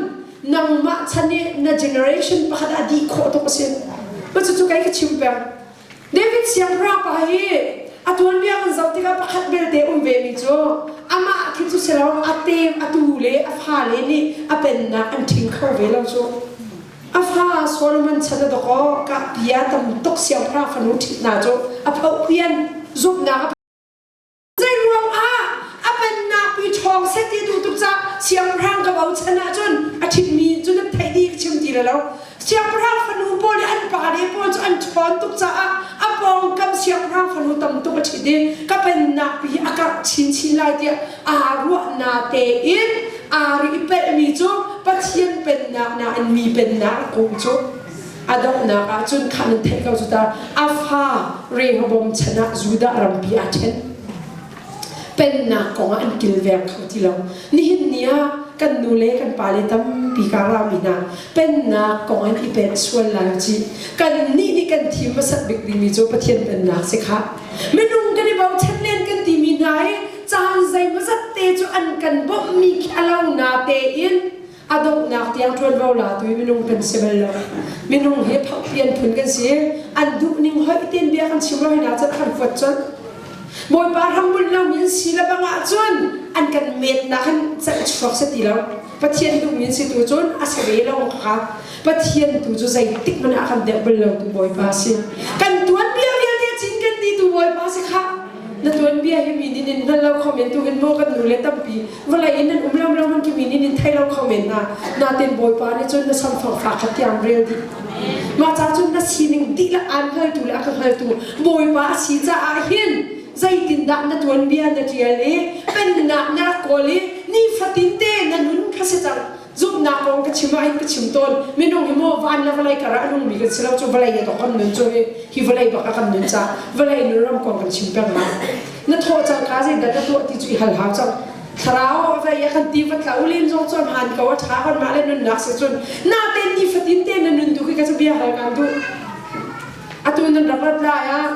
nangmah chan i na generation pakhat ah dih khawh tuk a si. Ma cucu kei ka chim peng. David siangpahrang pa hi a tuanbia kan zoh tikah pakhat belte um vemi cu amah khi cu si lo a tem a tu le a fale nih a pennak an ṭhing kho ve lo cu a fa Solomon chan a dawkaw kahpia tam tuk siangpahrang fanu ṭhit hna cu a phoh pian zumhnak a Zeiruang ah a pennak pi ṭhawng seh ti duh tuk caah siangpahrang ka bochan ahcun a ṭhitmi cu nan theih dih ka chim ti le lo. Siangpahrang fanu pawl i an pale pawl cu an ṭhawn tuk caah a pawngkam siangpahrang fanu tam tuk a ṭhit i ka pennak pi hi a karh chinchin lai tiah aa ruahnak tein aa ri i pelhmi cu Pathian pennak nain mi pennak a kung cu. A donghnak ah cun kha nan theih ko cu ta a fa Rehoboam chan ah Judah rampi aa ṭhen. Pennak kong ah an kilveng kho ti lo. Nihin ni ah kan nu le kan pale tampi karami hna pennak kong an i pen sual lai ci. Kan nih nih kan thim hmasat bik dingmi cu Pathian pennak si kha. Minung kan i bochan len kan timi hna hi caan zeimawzat te cu an kan bawmhmi khi a lo na tein a donghnak tiang ṭuanvo latu hi minung kan si bal lo. Minung hi phauhpian phun kan si. An duhning hoih tein bia kan chim lo hina cun a kan fuat colh. Bawipa ram bunh lomi an si le bang ahcun an kan metnak hin celh chuak si ti lo. Pathian duhmi si tu cun a si ve lo kha Pathian tu cu zeitik hmanh ah a kan deuh bal lo tu Bawipa si. Kan tuanbia vialte cin kan ti tu Bawipa si kha. Na tuanbia hi mi nih nin hngal lo kho men tu hin maw kan nu le tampi vawlei in nan um lo lo man ki mi nih nin thei lo kho men hna. Natin Bawipa nih cun na samfang fa khat tiang rel dih. Mah ca cun na sining dihlak aan hngaltu le a ka hngaltu Bawipa a si caah hin zeitindah na tuanbia na ṭial i pennak na rak kawl i nifatin te na nun kha si cang zumhnak kong ka chim ah hin ka chim tawn minung hi maw van le vawlei kar ah a nungmi kan si lo cu vawlei a kan nun cu hi hi vawlei bak a kan nun ca vawlei nun ram kong kan chim peng ma na thawh cang ka zeidah na tuah ti cu i hal hau cang thlarau vei a kan ti va tla ulin zong chuan han ko a tha kon mah le nunnak si cun na te ni fatin te na nun tu khi ka chu bia hal kan duh atu nan rak rat lai ah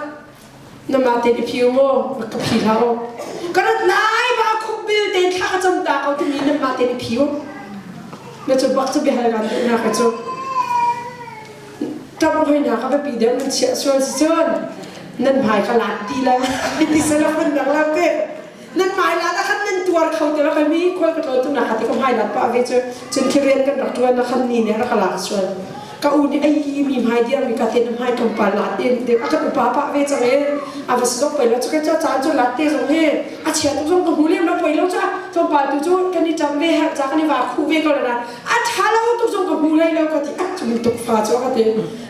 Na mah te na phiu maw? Rak ka phi hlah u. Ka rat lai ba khuk bil te thla ka cam ta ko timi nan mah te na phiu. Na cu bak cu biahal kan duhnak ka cu. Ṭap hoinak ka biapi deuh nan chiah sual si cun nan hmai ka lat ti la. Ti sala phun dang lo te. Nan hmai lat ah khan nan tuar kho ti lo ka mi khual ka tlawn tu nak ti ka hmai lat pah ve cu cun khi rian kan rak ṭuan na khan ni nih rak ka lak sual. Ka u nih ai mi hmai diar mi ka te na hmai tlawmpal lat in te a kan upa pah ve cang e a va si zong pei lo cu ka caan cu lat te zong hi a chia tuk zong ka hmu lem lo pei lo cu tlawmpal tu cu kan i ṭam ve herh ca kan i va khuh ve ko la a ṭha lo tuk zong ka hmu hlei lo ka ti a cu tuk fa cu ka ti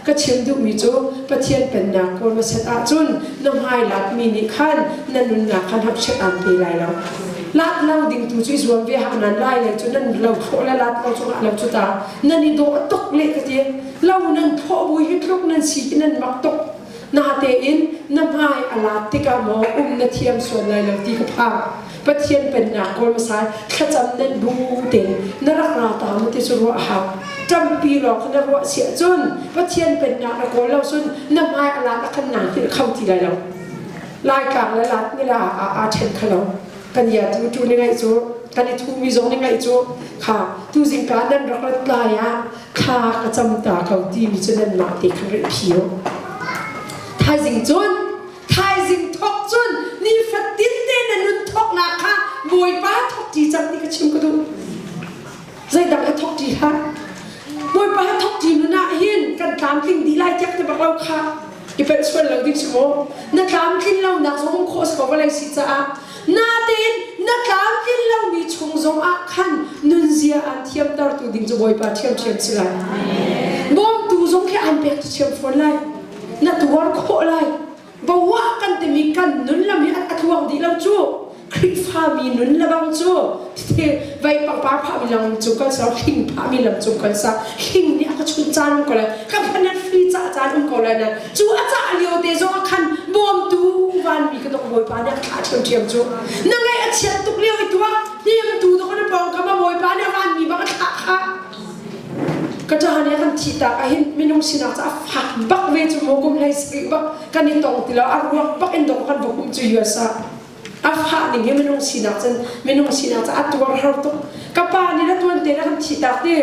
ka chim duhmi cu Pathian pennak kawl hmasat ahcun na hmai latmi nih khan na nunnak khan hapchiat aan pe lai lo lat lo ding tu cu i zuam ve hau nan lai le cu nan lo thlawh le lat lo cu ngah lo cu ta nan i dawh tuk le ka ti lo nan thlawh bui hi tluk nan si hi nan mak tuk natein na hmai a lat tikah maw um na thiam sual lai lo ti ka phang Pathian pennak kawl hmasa thlacam nan bu tein na rak ra ta mu ti cu ruah a hau ṭampi lawng kha na ruah si ahcun Pathian pennak na kawl lo cun na hmai a lat a khan nang hngilh kho ti lai lo Laitlang le lat ni la aa ṭhen kha lo kan ia tu tu ni ngaih cu kan i thumi zong ni ngaih cu kha tu zingka nan rak rat lai ah thla ka cam ta ko timi cu nan mah te khan rih phio thaizing cun thaizing thok cun nifatin te na nun thoknak kha Bawipa thok ṭi cang ti ka chim ka duh zeidang he thok ṭi hlah Bawipa he thok ṭi nun ah hin kan tlamtling dih lai tiak te bak lo kha i pelh sual lo ding si maw na tlamtlin lo nak zong khawh si ko vawlei si caah natein na tlamtlin lomi chung zong ah khan nunzia aan thiamtertu ding cu Bawipa ṭhiamṭhiam si lai bawmtu zong khi aan pek thiam fawn lai na tuar khawh lai Bawah kan timi kan nun lam hi a tluang dih lo cu. Khrihfami nun lebang cu vai pangpar phahmi lam cung kan sa hling phahmi lam cung kan sa hling nih a ka chunh caan um ko lai ka phanet free cah caan um ko lai nan cu a cah lio te zong ah khan bawmtu vanmi ka dok bawipa nih a thlah ṭhiamṭhiam cu na ngaih a chiat tuk lio i tuah hnemtu dok na pawngkam a bawipa nih a vanmi bang a thlah kha Ka ṭa nih a kan thihtak ahhin minung sinak cu a fak bak ve cu maw kum hlei sarih bak kan i tong ti lo a ruak bak in dawk kan va hum cu US ah a fah ning hi minung sinak cun minung sinak cu a tuar har tuk ka pa nih na tuan te na kan thihtak ti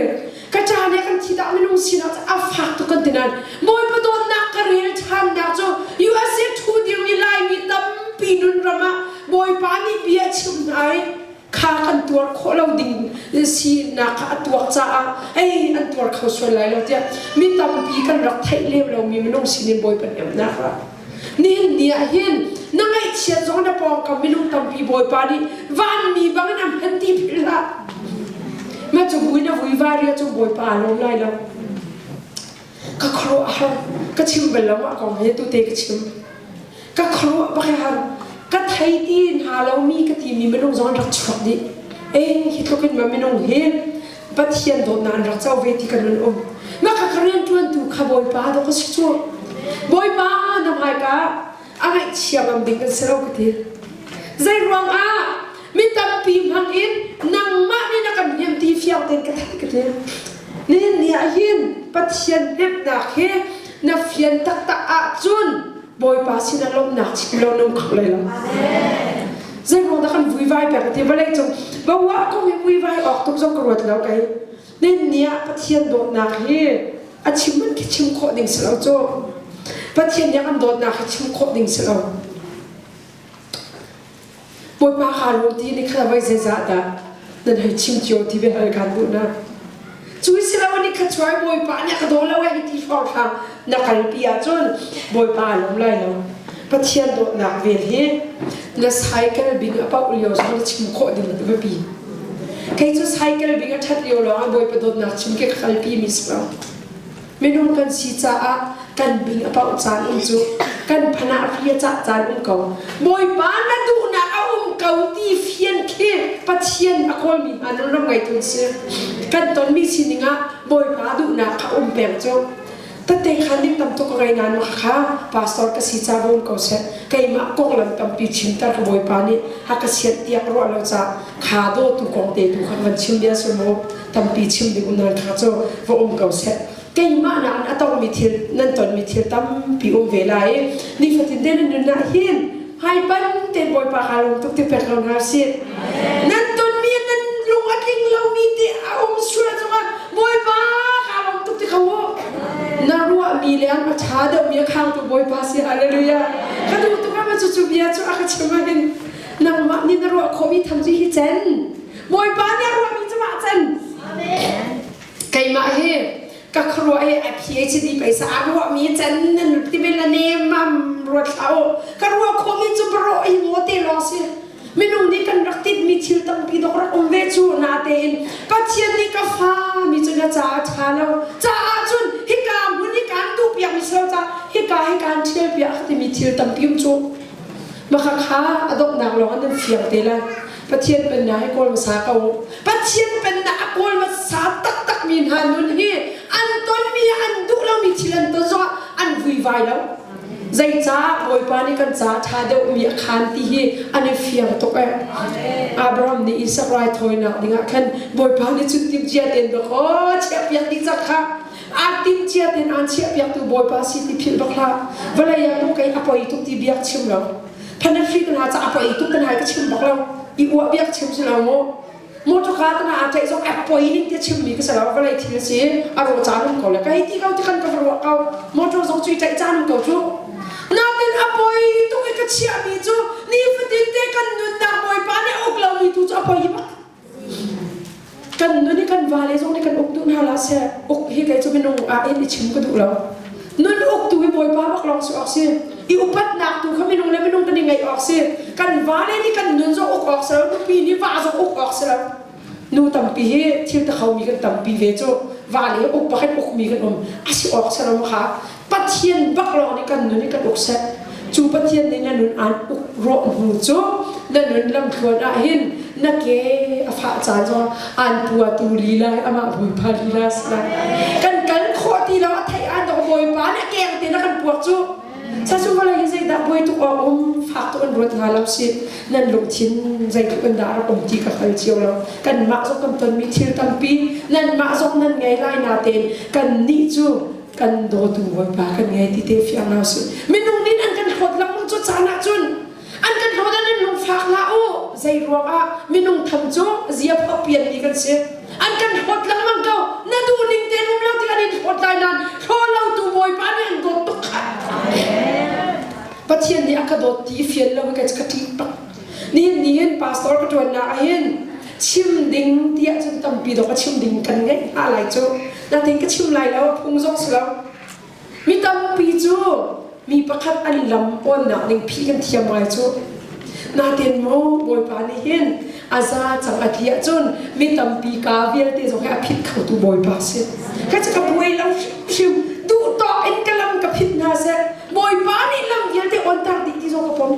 ka ṭa nih a kan thihtak minung sinak cu a fak tuk kan ti nain Bawipa dawtnak ka rel ṭhannak cu USA ṭhu dirmi Laimi tampi nun ram ah Bawipa nih bia a chimh hna i kha kan tuar khawh lo ding sinak kha a tuak caah ei an tuar kho sual lai lo tiah mi tampi kan rak theih lem lomi minung sinin Bawipa hnemhnak ah nihin ni ah hin na ngaihchiat zong na pawngkam minung tampi Bawipa nih vanmi bangin a hman ti philh hlah ma cu vui na vui varia cu Bawipa aa lawm lai lo ka khuaruah a har ka chim bal lo mah kong hi tu te ka chim ka khuaruah bak har ka thei ti hna lomi ka timi minung zong an rak chuak dih eh hi tluk in ma minung hi Pathian dawtnak an rak co ve ti kan nun um ma ka ka rian ṭuantu kha Bawipa dawh ka si cu Bawipa na hmaika a ngaihchia ngam ding kan si lo ka ti zei ruang ah mi tampi hmang in nangmah nih na kan hnem ti fiang tein ka theih ka ti nihin ni ah hin Pathian hnemhnak hi na fian taktak ahcun Bawipa sinah lawmhnak chim lo nung kho lai lo. Zei ruang dah kan vuivai pek ti vawlei cung bawa kong hi vuivai awk tuk zong ka ruat lo kei. Nihin ni ah Pathian dawtnak hi a chim man khi chim khawh ding si lo cu. Pathian nih kan dawtnak hi chim khawh ding si lo. Bawipa kaa lawm ti ni kha voi zeizah dah. Nan hei chim cio ti ve hal kan duh na. Cu si lo ni kha chuai Bawipa nih a ka daw lo eh ti hrawng na kalpi ahcun Bawipa a lawm lai lo. Pathian dawtnak vel hi na cycle bing a pauh lio zong na chim khawh ding a biapi. Kei cu cycle bing a ṭhat lio lawng ah Bawipa dawtnak chim ke ka kalpi mi si lo. Minung kan si caah kan bing a pauh caan um cu kan phanah ri a cah caan um ko. Bawipa na duhnak a um ko ti fian khi Pathian a kawlmi hna nun ram ngeitu an si. Kan tonmi sining ah Bawipa duhnak kha um peng cu. Tette khan ning tam tuk ka ngei nain kha pastor ka si ca bawm ko seh. Keimah konglam tampi chimter ka Bawipa nih a ka sianh tiak ruah lo ca kha dawtu kong te tu khan van chim bia si mu tampi chim ding um nan kha cu va um ko seh. Keimah nakin a tongmi thil nan tonmi thil tampi um ve lai i nifatin te nan nun ah hin hmaipan tein Bawipa kaa lawm tuk ti pek ko hna sih. Nan tonmi nan lung a tling lomi ti a um sual cungah Bawipa kaa lawm tuk ti kho u. Na ruahmi le a ṭha deuhmi a khangtu Bawipa si hallelujah. Ka duh tuk ama cu cu bia cu a ka chim ahhin nangmah nih na ruah khawhmi tham cu hi cen. Bawipa nih a ruahmi cu mah cen. Keimah hi ka khuaruah hi a PhD paisa a ruahmi can nan ti vel a nem ruat hlah u ka ruah khawhmi cu barawh hi maw te lawng si minung nih kan rak titmi thil tampi dok rak um ve cu natein Pathian nih ka fa mi cu na caah ṭha lo caah cun hika hmun hi kaan duh piak mi si lo ca hika hi kaan ṭhial piak timi thil tampi um cu maka kha a donghnak lawng an fiang te lai Pathian pennak hi kawl hmasa ko u. Pathian pennak a kawl hmasa taktakmi hna nun hi an tonmi an duh lomi thil an ton zongah an vuivai lo. Zeicah Bawipa nih kan ca ṭha deuhmi a khaan ti hi an i fiang tuk eh. Abraham nih Isak raithawinak dingah khan Bawipa nih cun timhcia tein bak aw chiahpiak dih cang kha. Aa timhcia tein aan chiahpiaktu Bawipa si ti philh bak hlah. Vawlei ah maw kei a poi tuk ti biak chim lo. Phanafri ka hna ca a poi tuk kan hai ka chim bak lo i uah biak chim si lo mu motor ka tana a tlaih zong a poi ning te chim mi ka si lo vawlei thil si a rawh caan um ko le ka hei ti ko ti kan ka ruah ko motor zong cu i tlaih caan um ko cu natin a poi tuk i ka chiah mi cu nifatin te kan nunnak bawipa nih a uk lo mi tu cu a poi bak Kan nun i kan vale zong nih kan uk duh hna hlah seh. Uk hi kei cu minung ah in i chim ka duh lo. Nun uktu hi Bawipa bak lawng si awk si. I upatnak tu kha minung le minung kan i ngeih awk si. Kan vale nih kan nun zong uk awk si lo, nupi nih va zong uk awk si lo. Nu tampi hi thil takhomi kan tampi ve cu. Vale uk bak in ukmi kan um. A si awk si lo kha. Pathian bak lawng nih kan nun i kan uk seh. Cu Pathian nih na nun aan uk rawh hnu cu na nun lamthluan ah hin na ke a fah caan zong aan puatu lila hi amah Bawipa lila si lai. Kan kal khawh ti lo a theih aan dok Bawipa nih a keng te na kan puak cu. Sasu vawlei hi zeidah buai tuk awk um fak tuk an ruat hna lo si nan lungthin zeitluk in dah rak um ti ka hngal cio lo. Kanmah zong kan tonmi thil tampi nanmah zong nan ngei lai natein kannih cu kan dawtu Bawipa kan ngei ti te fiang hna usih. Minung nih an kan hlawt lengmang cu caan ah cun an kan hlawt an lungfak hlah u. Zei ruangah minung tham cu zia pian mi kan si. An kan hlawt lengmang ko. Na duh ning te um lo ti kan in hlawt lai nain hlaw lo tu Bawipa nih an dawt tuk kha. Pathian nih a ka dawt ti fian lo ka ka ṭih bak. Nihin ni hin pastor ka ṭuannak ah hin chim ding tiah cun tampi dawk a chim ding kan ngeih hna lai cu. Natin ka chim lai lo, phung zong si lo. Mi tampi cu mi pakhat an lam awnnak ding phih kan thiam ngai cu. Natin maw Bawipa nih hin a za cang a ti ahcun mi tampi ka vialte zong hi a phit khotu Bawipa si. Ka cu ka buai lo hrimhrim. Duh tawk in ka lam ka phit hna seh. Bawipa nih lam vialte awnter dih ti zong ka pom.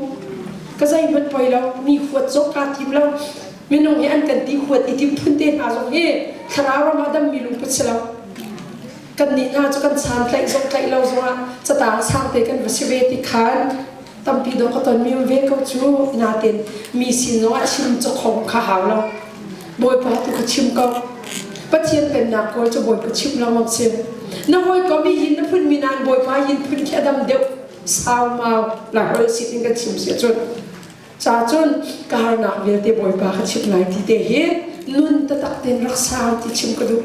Ka zeihmanh poi lo, mi huat zong kaa tim lo. Minung hi an kan ti huat i tim phun te hna zong hi thlarau ram ah dammi lungput si lo. Kannih hna cu kan san tlaih zong tlaih lo zongah catang sang te kan va si ve ti khan tampi dawh ka tonmi um ve ko cu natin mi sin zongah chim cakhong kha hau lo. Bawipa tu ka chim ko. Pathian pennak kawl cu Bawipa chim lengmang si. Na hawikom i yin na phunmi nain Bawipa yin phun khi a dam deuh saumau lai holh sin in kan chim si ahcun Ca cun ka harnak vialte Bawipa ka chimh lai ti te hi nun taktak tein rak sau ti chim ka duh.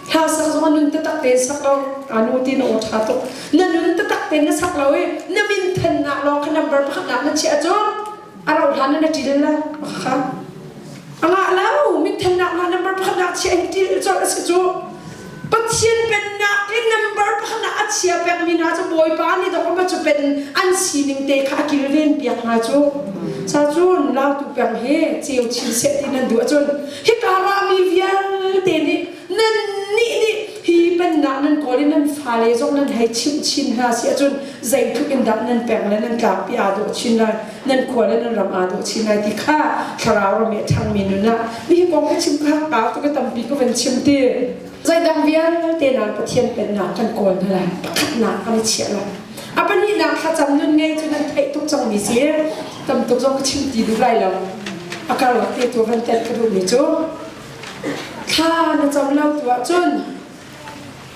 Hla sak zong nun taktak tein sak lo anu ti na aw ṭha tuk. Na nun taktak tein na sak lo i na min thannak lawng kha number pakhatnak na chiah cun a rauh hlan na ṭil la kha. A ngah lo. Minthannak hna number pakhatnak chia in til colh a si cu. Pathian pennak i number pakhatnak a chia pekmi hna cu Bawipa nih dawk ma cu pen an sining te kha a kilven piak hna cu. Sa cun lautu peng hi ceu chin seh ti nan duh ahcun hika rami vialte nih nan nih nih hi pennak nan kawl i nan fale zong nan hei chimh chin hna si ahcun zeitluk in dah nan peng le nan tlangpi aa dawh chin lai nan khua le nan ram aa dawh chin lai ti kha thlarau ram i a ṭhangmi nun ah mi kong ka chim kha kau tu ka tampi ka van chim ti zeidang vialte nan Pathian pennak kan kawl hna lai pakhatnak kan i chiah lai a pahnihnak thlacam nun ngei cu nan theih tuk cangmi si tam tuk zong ka chim ti duh lai lo a karlak te tu van telh ka duhmi cu thla na cam lo tu ahcun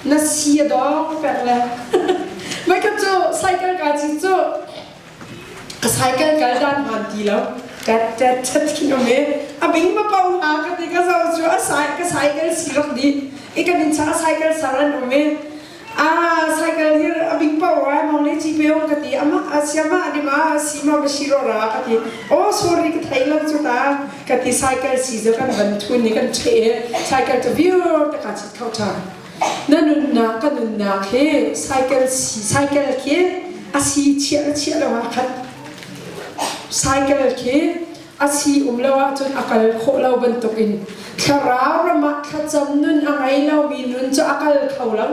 na si a dawng pek le Voikhat cu cycle ka ci cu ka cycle kal dan hmaan ti lo tet tet tet khin um i a bing ma pau hna ka ti ka zo cu a sai ka cycle si rak di i kan in cha cycle sang an um i a cycle hi a bing pau ai mong le chi pe ka ti ama a siama ni ma si ma ba si ro ra ka ti oh sorry ka thei lo cu ta ka ti cycle si zo kan van thun ni kan che cycle to view ta ka chit khau tha Na nunnak ka nunnak hi cycle cycle khi a si chiah le chiah lo ah khat cycle khi a si um lo ahcun a kal khawh lo bantukin thlarau ram ah thlacam nun a ngei lomi nun cu a kal kho lo.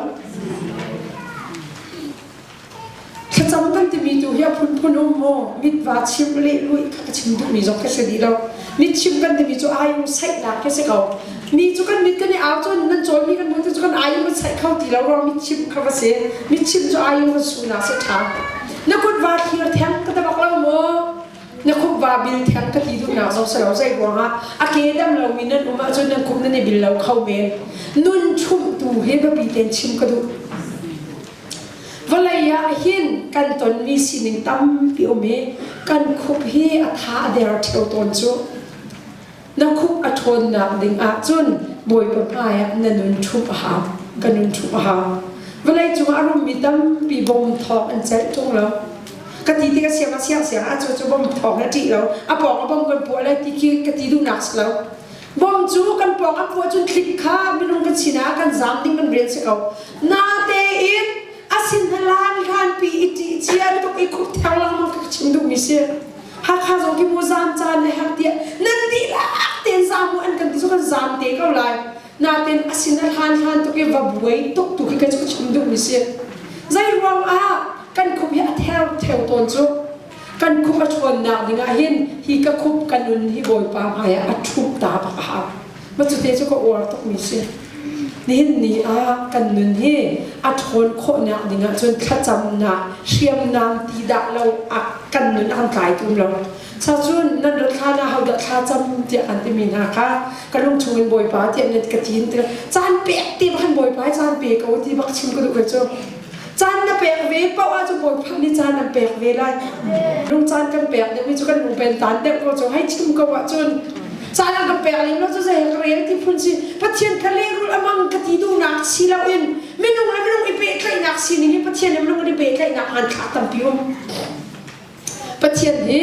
Thlacam kan timi tu hi a phunphun um maw? Mit va chim le luih kha ka chim duhmi zong ka si dih lo. Mit chim kan timi cu ai um saihnak khi si ko. Mi cu kan mit kan i au cun nan cawlmi kan hmuh cu kan ai um saih kho ti lo ruang mit chim kha va si. Mit chim cu ai um kan sunak si ṭha. Na kut va thlir theng ka ta bak lo maw? Na khup va bil theng ka ti duhnak zong si lo. Zei ruangah a ke dam lomi nan um ahcun nan khup nan i bil lo kho men. Nun chumh tu hi biapi tein chim ka duh. Vawlei ah hin kan tonmi sining tampi um i kan khup hi a tha a der ṭheo tawn cu. Na khup a ṭhawnnak ding ahcun Bawipa hmai ah na nun ṭhumh a hau. Ka nun ṭhumh a hau. Vawlei cungah a rummi tampi bom thawng an celh ṭung lo. Ka ti tik a siang a siang siang ah cu cu bom thawng a ṭih lo. A pawng a bom kan puah lai ti khi ka ti duhnak si lo. Bom cu kan pawng a puah cun tlik kha minung kan sinah kan zaam ding kan rian si ko. Natein a sin hlan hlanpi i ṭih cia tuk i khup theng lengmang ka chim duhmi si. Hakha zong khi mu zaam caan na herh tiah nan dihlak tein zaam u an kan ti cu kan zaam te ko lai. Natein a sin a hlan hlan tuk i va buai tuk tu khi ka cu chim duhmi si. Zei ruang ah kan khup hi a theu theu tawn cu. Kan khup a ṭhawnnak ding ah hin hi ka khup ka nun hi Bawipa hmaiah a ṭhup ta bak a hau. Ma cute cu ka uar tukmi si. Nihin ni ah kan nun hi a ṭhawn khawhnak ding ah cun thlacamnak hriamnam ti dah lo a kan nun a kan tlai tum lo. Cun nan rat hlan ah hodah thlacam tiah kan timi hna kha ka lung chung in Bawipa tiah nan ka ti caan pek te bak hin Bawipa caan pe ko ti bak chim ka duh ko cu. Caan na pek ve paoh ahcun Bawipa nih caan an pek ve lai. Lung caan kan pek deuhmi cu kan lung pen tan deuh ko cu hei chim ko ahcun caan an kan pek lem lo cu zei ka rel ti phun si Pathian kha lehrulh a mang ka ti duhnak si loin minung le minung i pehtlaihnak sining hi Pathian le minung an i pehtlaihnak hmanthlak tampi um. Pathian hi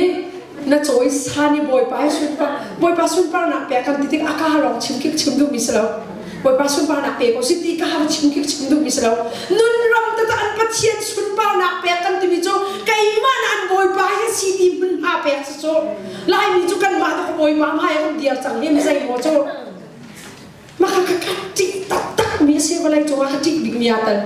na cawisan i Bawipa hi sunpar Bawipa sunparnak pek kan ti tik a ka lawng chim kik chim duhmi si lo Bawipa sunparnak pe ko si ti ka ha chim kik chim duhmi si lo nun ram tata an Pathian sunparnak pek kan timi cu keimah na an Bawipa hi si ti hmunhma pek si cu Laimi cu kanmah ta Bawipa hmai ah kan dir cang hi mi zei maw cu maka ka ka ṭih taktak mi a si vawlei cungah ka ṭih bik mi aa tel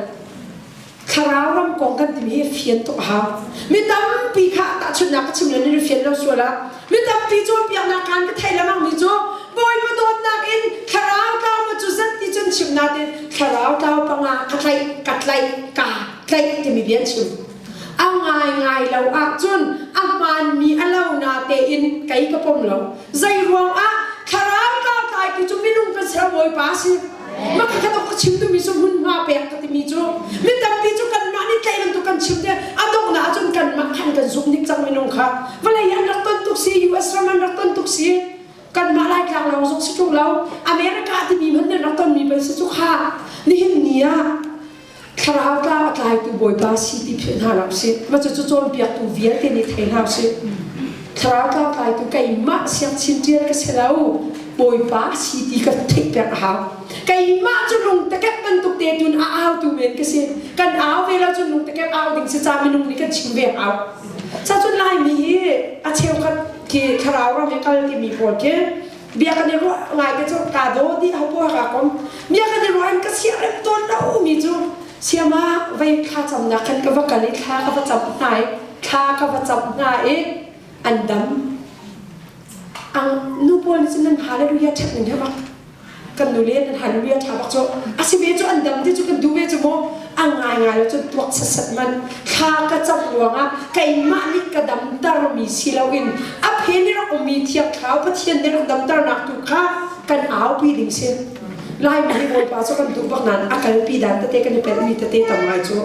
Thlarau ram kong kan timi hi fian tuk a hau. Mi tampi kha tahchunhnak ka chim le nan i fian lo sual ah mi tampi cawnpiaknak kaan ka theih lengmang mi cu Bawipa dawtnak in thlarau tlau ma cu zat ti cun chim natin thlarau tlau panga ka tlaih ka tlaih ka tlaih timi bia an chim. A ngaingai lo ahcun a hmaanmi a lo na tein kei ka pom lo. Zei ruang ah thlarau tlau tlaitu cu minung kan ser Bawipa a si. Mah kha ka chim timi cu hmunhma pek ka timi cu mi tampi cu kanmah nih tlaih bantuk kan chim te a donghnak ahcun kanmah khan kan zumh nik cang minung kha vawlei an rak ton tuk si US ram an rak ton tuk si kanmah Laitlang lawng zong si ṭung lo America timi hmanh nan rak tonmi pei si cu kha nihin ni ah thlarau tlau a tlaitu Bawipa si ti philh hna lo sih mah cu cawnpiaktu vialte nih thei hna usih thlarau tlau tlaitu keimah siangchin ṭial ka si lo. Bawipa si ti ka theih peng a hau. Keimah cu lungtekep bantuk te tun a autu men ka si. Kan au ve lo cun lungtekep au ding si ca minung nih kan chim ve hau. Cacun Laimi hi a cheukhat khi thlarau ram i kal timi pawl khi bia kan i ruah ngai te cu ka daw ti ho poah ka kom bia kan i ruah in ka siarem tawn lo mi cu siama vei thla camnak khan ka va kal i thla ka va cam hna i thla ka va cam hna i an dam ang nu pawl nih cun nan hallelujah ṭhat ning he bak kan nu le nan hallelujah ṭha bak cu a si ve cu an dam ti cu kan duh ve cu mu a ngai ngai lo cun tuak sasat man thla ka cam ruangah keimah nih ka damtermi si loin a phen i rak ummi thiang thlarau Pathian nih rak damternak tu kha kan aupi ding si Laimi hi Bawipa cu kan duh bak nain a kalpi dan tete kan i pelhmi tete tam ngai cu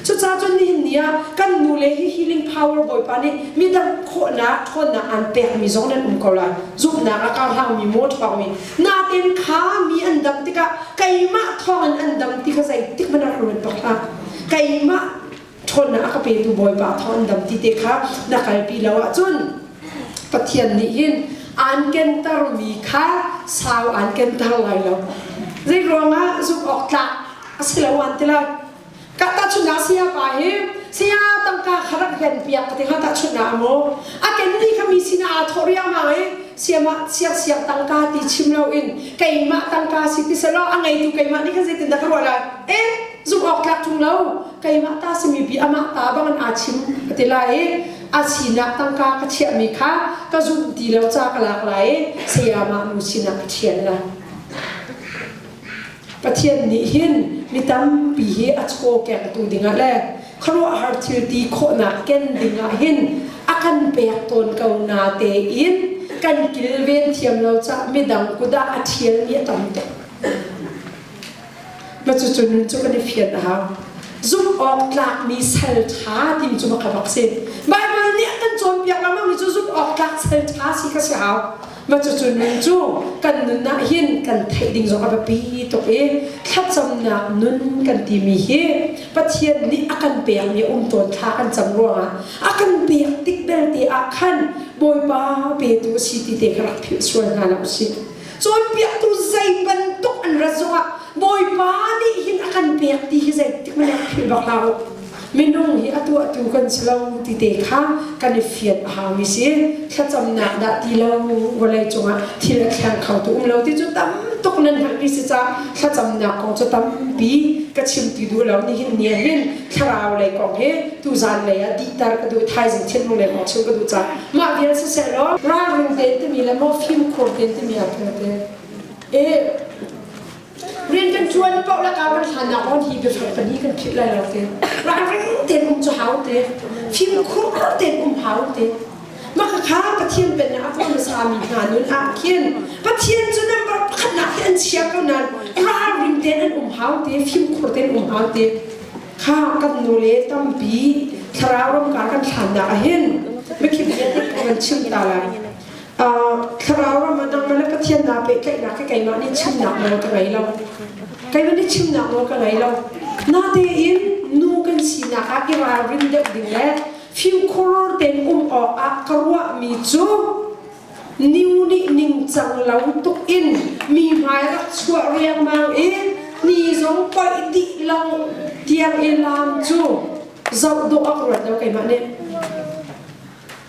Cucaah cun nihin ni ah kan nule hi healing power Bawipa nih midang khawhnak ṭhawnnak aan pekmi zong nan um ko lai. Zumhnak a karhlangmi maw ṭhawngmi natin kha mi an dam tikah keimah thawngin an dam ti kha zeitik hmanh ah ruat bak hlah. Keimah ṭhawnnak a ka petu Bawipa thawng an dam ti te kha na kalpi lo ahcun Pathian nih hin aan kentermi kha sau aan kenter lai lo. Zei ruangah zumh awk tlak a si lo an ti lai. Ka tahchunhnak saya pa hi saya tangka kha rak ven piak ka ti hnga tahchunhnak a maw a ken mi kha mi sinah aa thawh riangmang i siamah siang siang tangka ti chim loin keimah tangka si ti selaw a ngeitu keimah nih khan zeitin dah ka ruah lai eh zumh awk tlak ṭung lo keimah ta simi pi amah ta bangin aa chim ka ti lai i a sinah tangka ka chiahmi kha ka zumh ti lo ca ka lak lai i sayamah nu sinah ka ṭhial lai Pathian nih hin mi tampi hi a chaw kengtu dingah le khuaruahhar thil ti khawhnak ken dingah hin a kan pek tawn ko na tein kan kilven thiam lo cah midang kut ah a ṭhialmi a tam tuk. Ma cucu nun cu kan i fian a hau. Zumh awk tlakmi sal ṭha timi cu maka bak si. Baibal nih a kan cawnpiak lengmangmi cu zumh awk tlak sal ṭha si kha si hau. Mah cucu nun cu kan nun ah hin kan theih ding zong a biapi tuk i thlacamnak nun kan timi hi Pathian nih a kan pekmi a um tawn thla kan cam ruangah a kan pek tik belte ah khan Bawipa petu a si ti te kha rak philh sual hna lo usih. Cawnpiaktu zei bantuk an rat zongah Bawipa nih hin a kan pek ti hi zeitik hmanh ah philh bak hlah u. Minung hi a tuahtu kan si lo ti te kha kan i fian a haumi si. Thlacamnak dah ti lo vawlei cungah thil a thleng khotu um lo ti cu tam tuk nan hngalhmi si caah thlacamnak kong cu tampi ka chim ti duh lo. Nihin ni ah hin thlarau lei kong hi tuzan lei ah dihter ka duh thaizing thinlung lei kong chim ka duh caah mah vial siseh law ralring tein timi le maw fimkhur tein timi ah te e rian kan ṭuan paoh le ka kan hlannak on hi biafang pahnih kan philh lai lo te ralring tein um cu hau te fimkhur tein um hau te mah kha Pathian pennak a tuah hmasa mi hna nun ah khin Pathian cu number pakhatnak hi an chia ko nain ralring tein an um hau te fimkhur tein um hau te kha kan nu le tampi thlarau ramkar kan thlannak ah hin mikhim kan chim ta lai thlarau ram ah nangmah le Pathian naa pehtlaihnak hi keimah nih chimnak nawl ka ngei lo. Keimah nih chimnak nawl ka ngei lo. Natein nu kan sinak ah i ralrin deuh ding le fimkhur tein um awkah ka ruahmi cu niu nih ningcang lo tuk in mi hmai rak chuah riangmang i ni zong poih dih lo tiang i laam cu zoh dawh ah ka ruat lo keimah nih.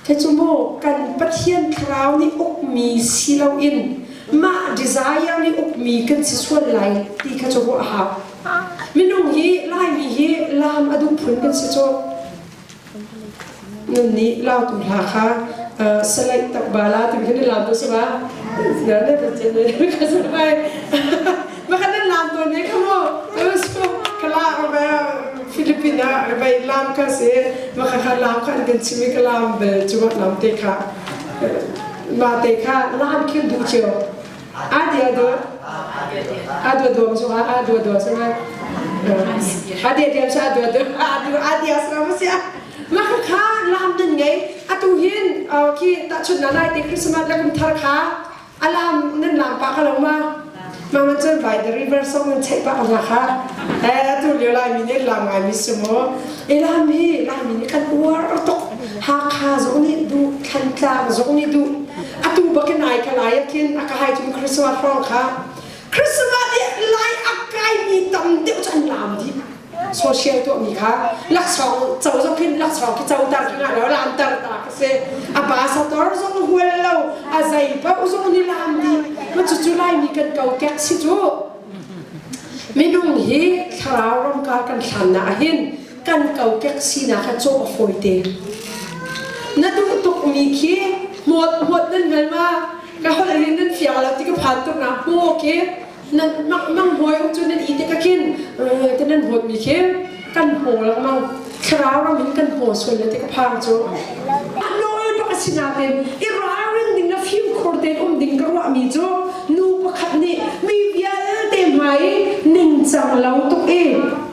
Cu mu kan Pathian thlarau nih ukmi si loin mah desire nih ukmi kan si sual lai ti kha cu ruah a hau. Minung hi Laimi hi laam a duh phun kan si cu. Nan nih lautu hla kha salaih tak bala timi kha nan laam tu si ba? Na ne ka sa bai. Ma kan nan laam tawn ne kha mu. Kala Philippine ah vai lam kha si ma kha kha lam kha an kan chim i ka lam bel cu lam te kha ma te kha lam khi duh cio a dia do a do do cu a do do sa ma a dia dia sa a do do a do a dia sa ma sia ma kha kha lam nan ngei atu hin khi ta chun na lai te Christmas le kum thar kha Alam nan lam pa ka lo ma? Mama cun by the river song nan cheih pah nga kha. Eh atu lio lai mi nih lam ngai mi si mu. E lam hi lai mi nih kan uar tuk. Hakha zong nih duh, Thantlang zong nih duh. Atu bakin ai ka lai ah khin a ka hai cun Christmas hrawng kha Christmas i lai a kaimi tam deuh cu an laam dih. Social tuahmi kha laksawng co zong khin laksawng khi co tar khi ngah lo laam tar ta ka si. A pa sator zong hual lo, a zei paoh zong ni laam dih. Ma cucu Laimi kan kokek si cu. Minung hi thlarau ramkar kan hlannak ah hin kan kokek sinak kha cawh a fawi te. Na duh tukmi khi hmuat hmuat nan hngal ma? Ka holh in nan fiang lo ti ka phan tuk na hmu khi nan mak mang hawi um cu nan i te ka khin te nan hmuat mi khi kan hmu lengmang thlarau ram in kan hmu sual le ti ka phang cu. Nawl bak a si nain i ralrin ding le fimkhur tein um ding ka ruahmi cu nu pakhat nih mi vialte hmai ningcang lo tuk i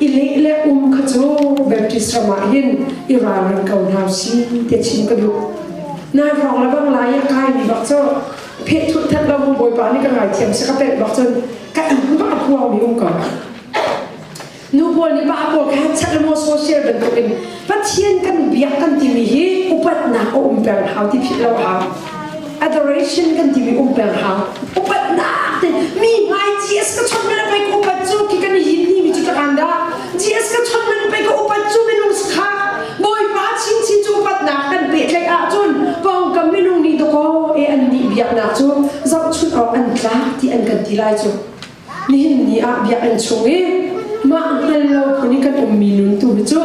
i leh le um kha cu Baptist ram ah hin i ralring ko hna si ti chim ka duh. Nai hrawng le bang lai a kaimi bak cu pheh thut that lo mu bawipa nih ka ngaithiam si ka pelh bak cun ka inn bak a phuangmi um ko. Nu pawl nih pa pawl kha chat le maw social bantuk in Pathian kan biak kan timi hi upatnak a um peng hau ti philh lo hau. Adoration kan timi um peng hau. Upatnak te mi hmai GS ka chon man pei ka upat cu khi kan hin ni mi cu takan dah GS ka chon man pei ka upat cu minung sakha Bawipa chinchin cu upatnak kan pehtlaih ahcun pawngkam minung nih dakaw e an nih biaknak cu zohchunh awk an tlak ti an kan ti lai cu. Nihin ni ah biakinn chung i mah hngal lo phun i kan ummi nun tu hi cu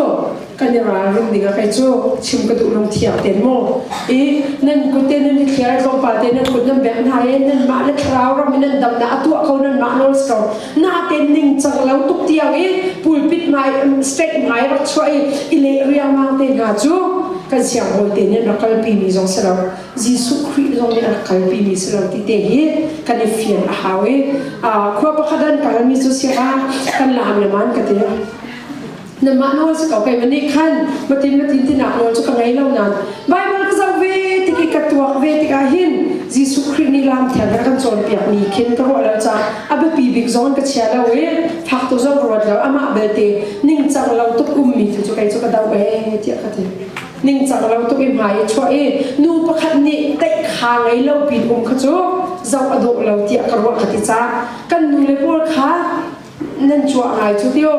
kan i ralrin ding ah kei cu chim ka duh lung thiang ten maw i nan kut te nan i thliar tlawmpal te nan kut nan bengh hna i nanmah le thlarau ram i nan damnak a tuah ko nanmah nawl si ko natein ningcang lo tuk tiang i pulpit hmai state hmai rak chuah i i leh riangmang te hna cu kan siangbawi te nih an rak kalpi mi zong si lo Jesuh Khrih zong nih a rak kalpi mi si lo ti te hi kan i fian a hau i khua pakhat an kalmi cu siangah kan lam le man ka ti nanmah nawl si ko kei nih khan matin matin tinak nawl cu ka ngei lo nain Bible ka zoh ve tik i ka tuak ve tikah hin Jesuh Khrih nih lam thiang a kan cawnpiak mi khin ka ruah lo caah a biapi bik zong ka chia lo i fak tu zong ka ruat lo amah belte ningcang lo tuk ummi tu cu kei cu ka do ee tiah ka ti ningcang lo tuk i hmai i chuah i nu pakhat nih teihkha ngei lo pin um kha cu zoh a dawh lo tiah ka ruah ka ti caah kan nu le pawl kha nan cuah ngai cu tio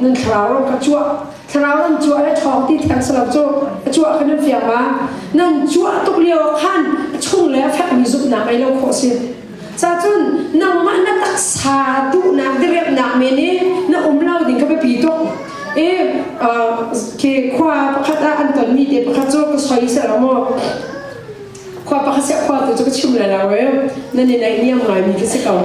nan thlarau ram ka cuah thlarau ram cuah le ṭhawng ti theng si lo cu a cuah kha nan fiang ma nan cuah tuk lio ah khan a chung le a fekmi zumhnak ngei lo khawh si Cacun nangmah na taksa duhnak diriamhnak men i na um lo ding kha biapi tuk. I khi khua pakhat ah an tonmi te pakhat cu ka soi seh lo maw khua pakhat siah khua tu cu ka chim lai lo e nan i naihniam ngaimi khi si ko.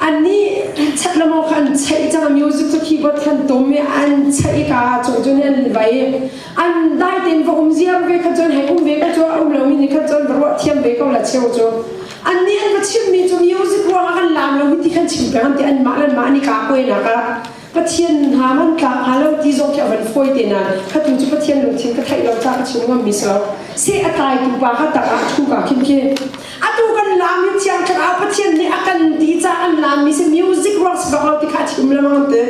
Annih chat le maw kha an cheih cang music cu keyboard khan tum i an cheih ka cung cun an vai an dai tein va um ziar ve kha cun hei um ve ko cu a um lomi nih khan cun va ruah thiam ve ko la cheu cu annih an va chimmi cu music ruangah kan laam lo hi ti khan chim peng an ti anmah le anmah an i ka kuainak ah Pathian hna man tlak hnga lo ti zong khi a van fawi te nain khatu cu Pathian lungthin ka theih lo ca ka chim ngammi si lo seh a tlaitu pa kha tak ah thu ka khin khi atu kan laam hi thiang thlarau Pathian nih a kan ti ca an laammi si music ruang si bak lo ti kha a chim lengmang an ti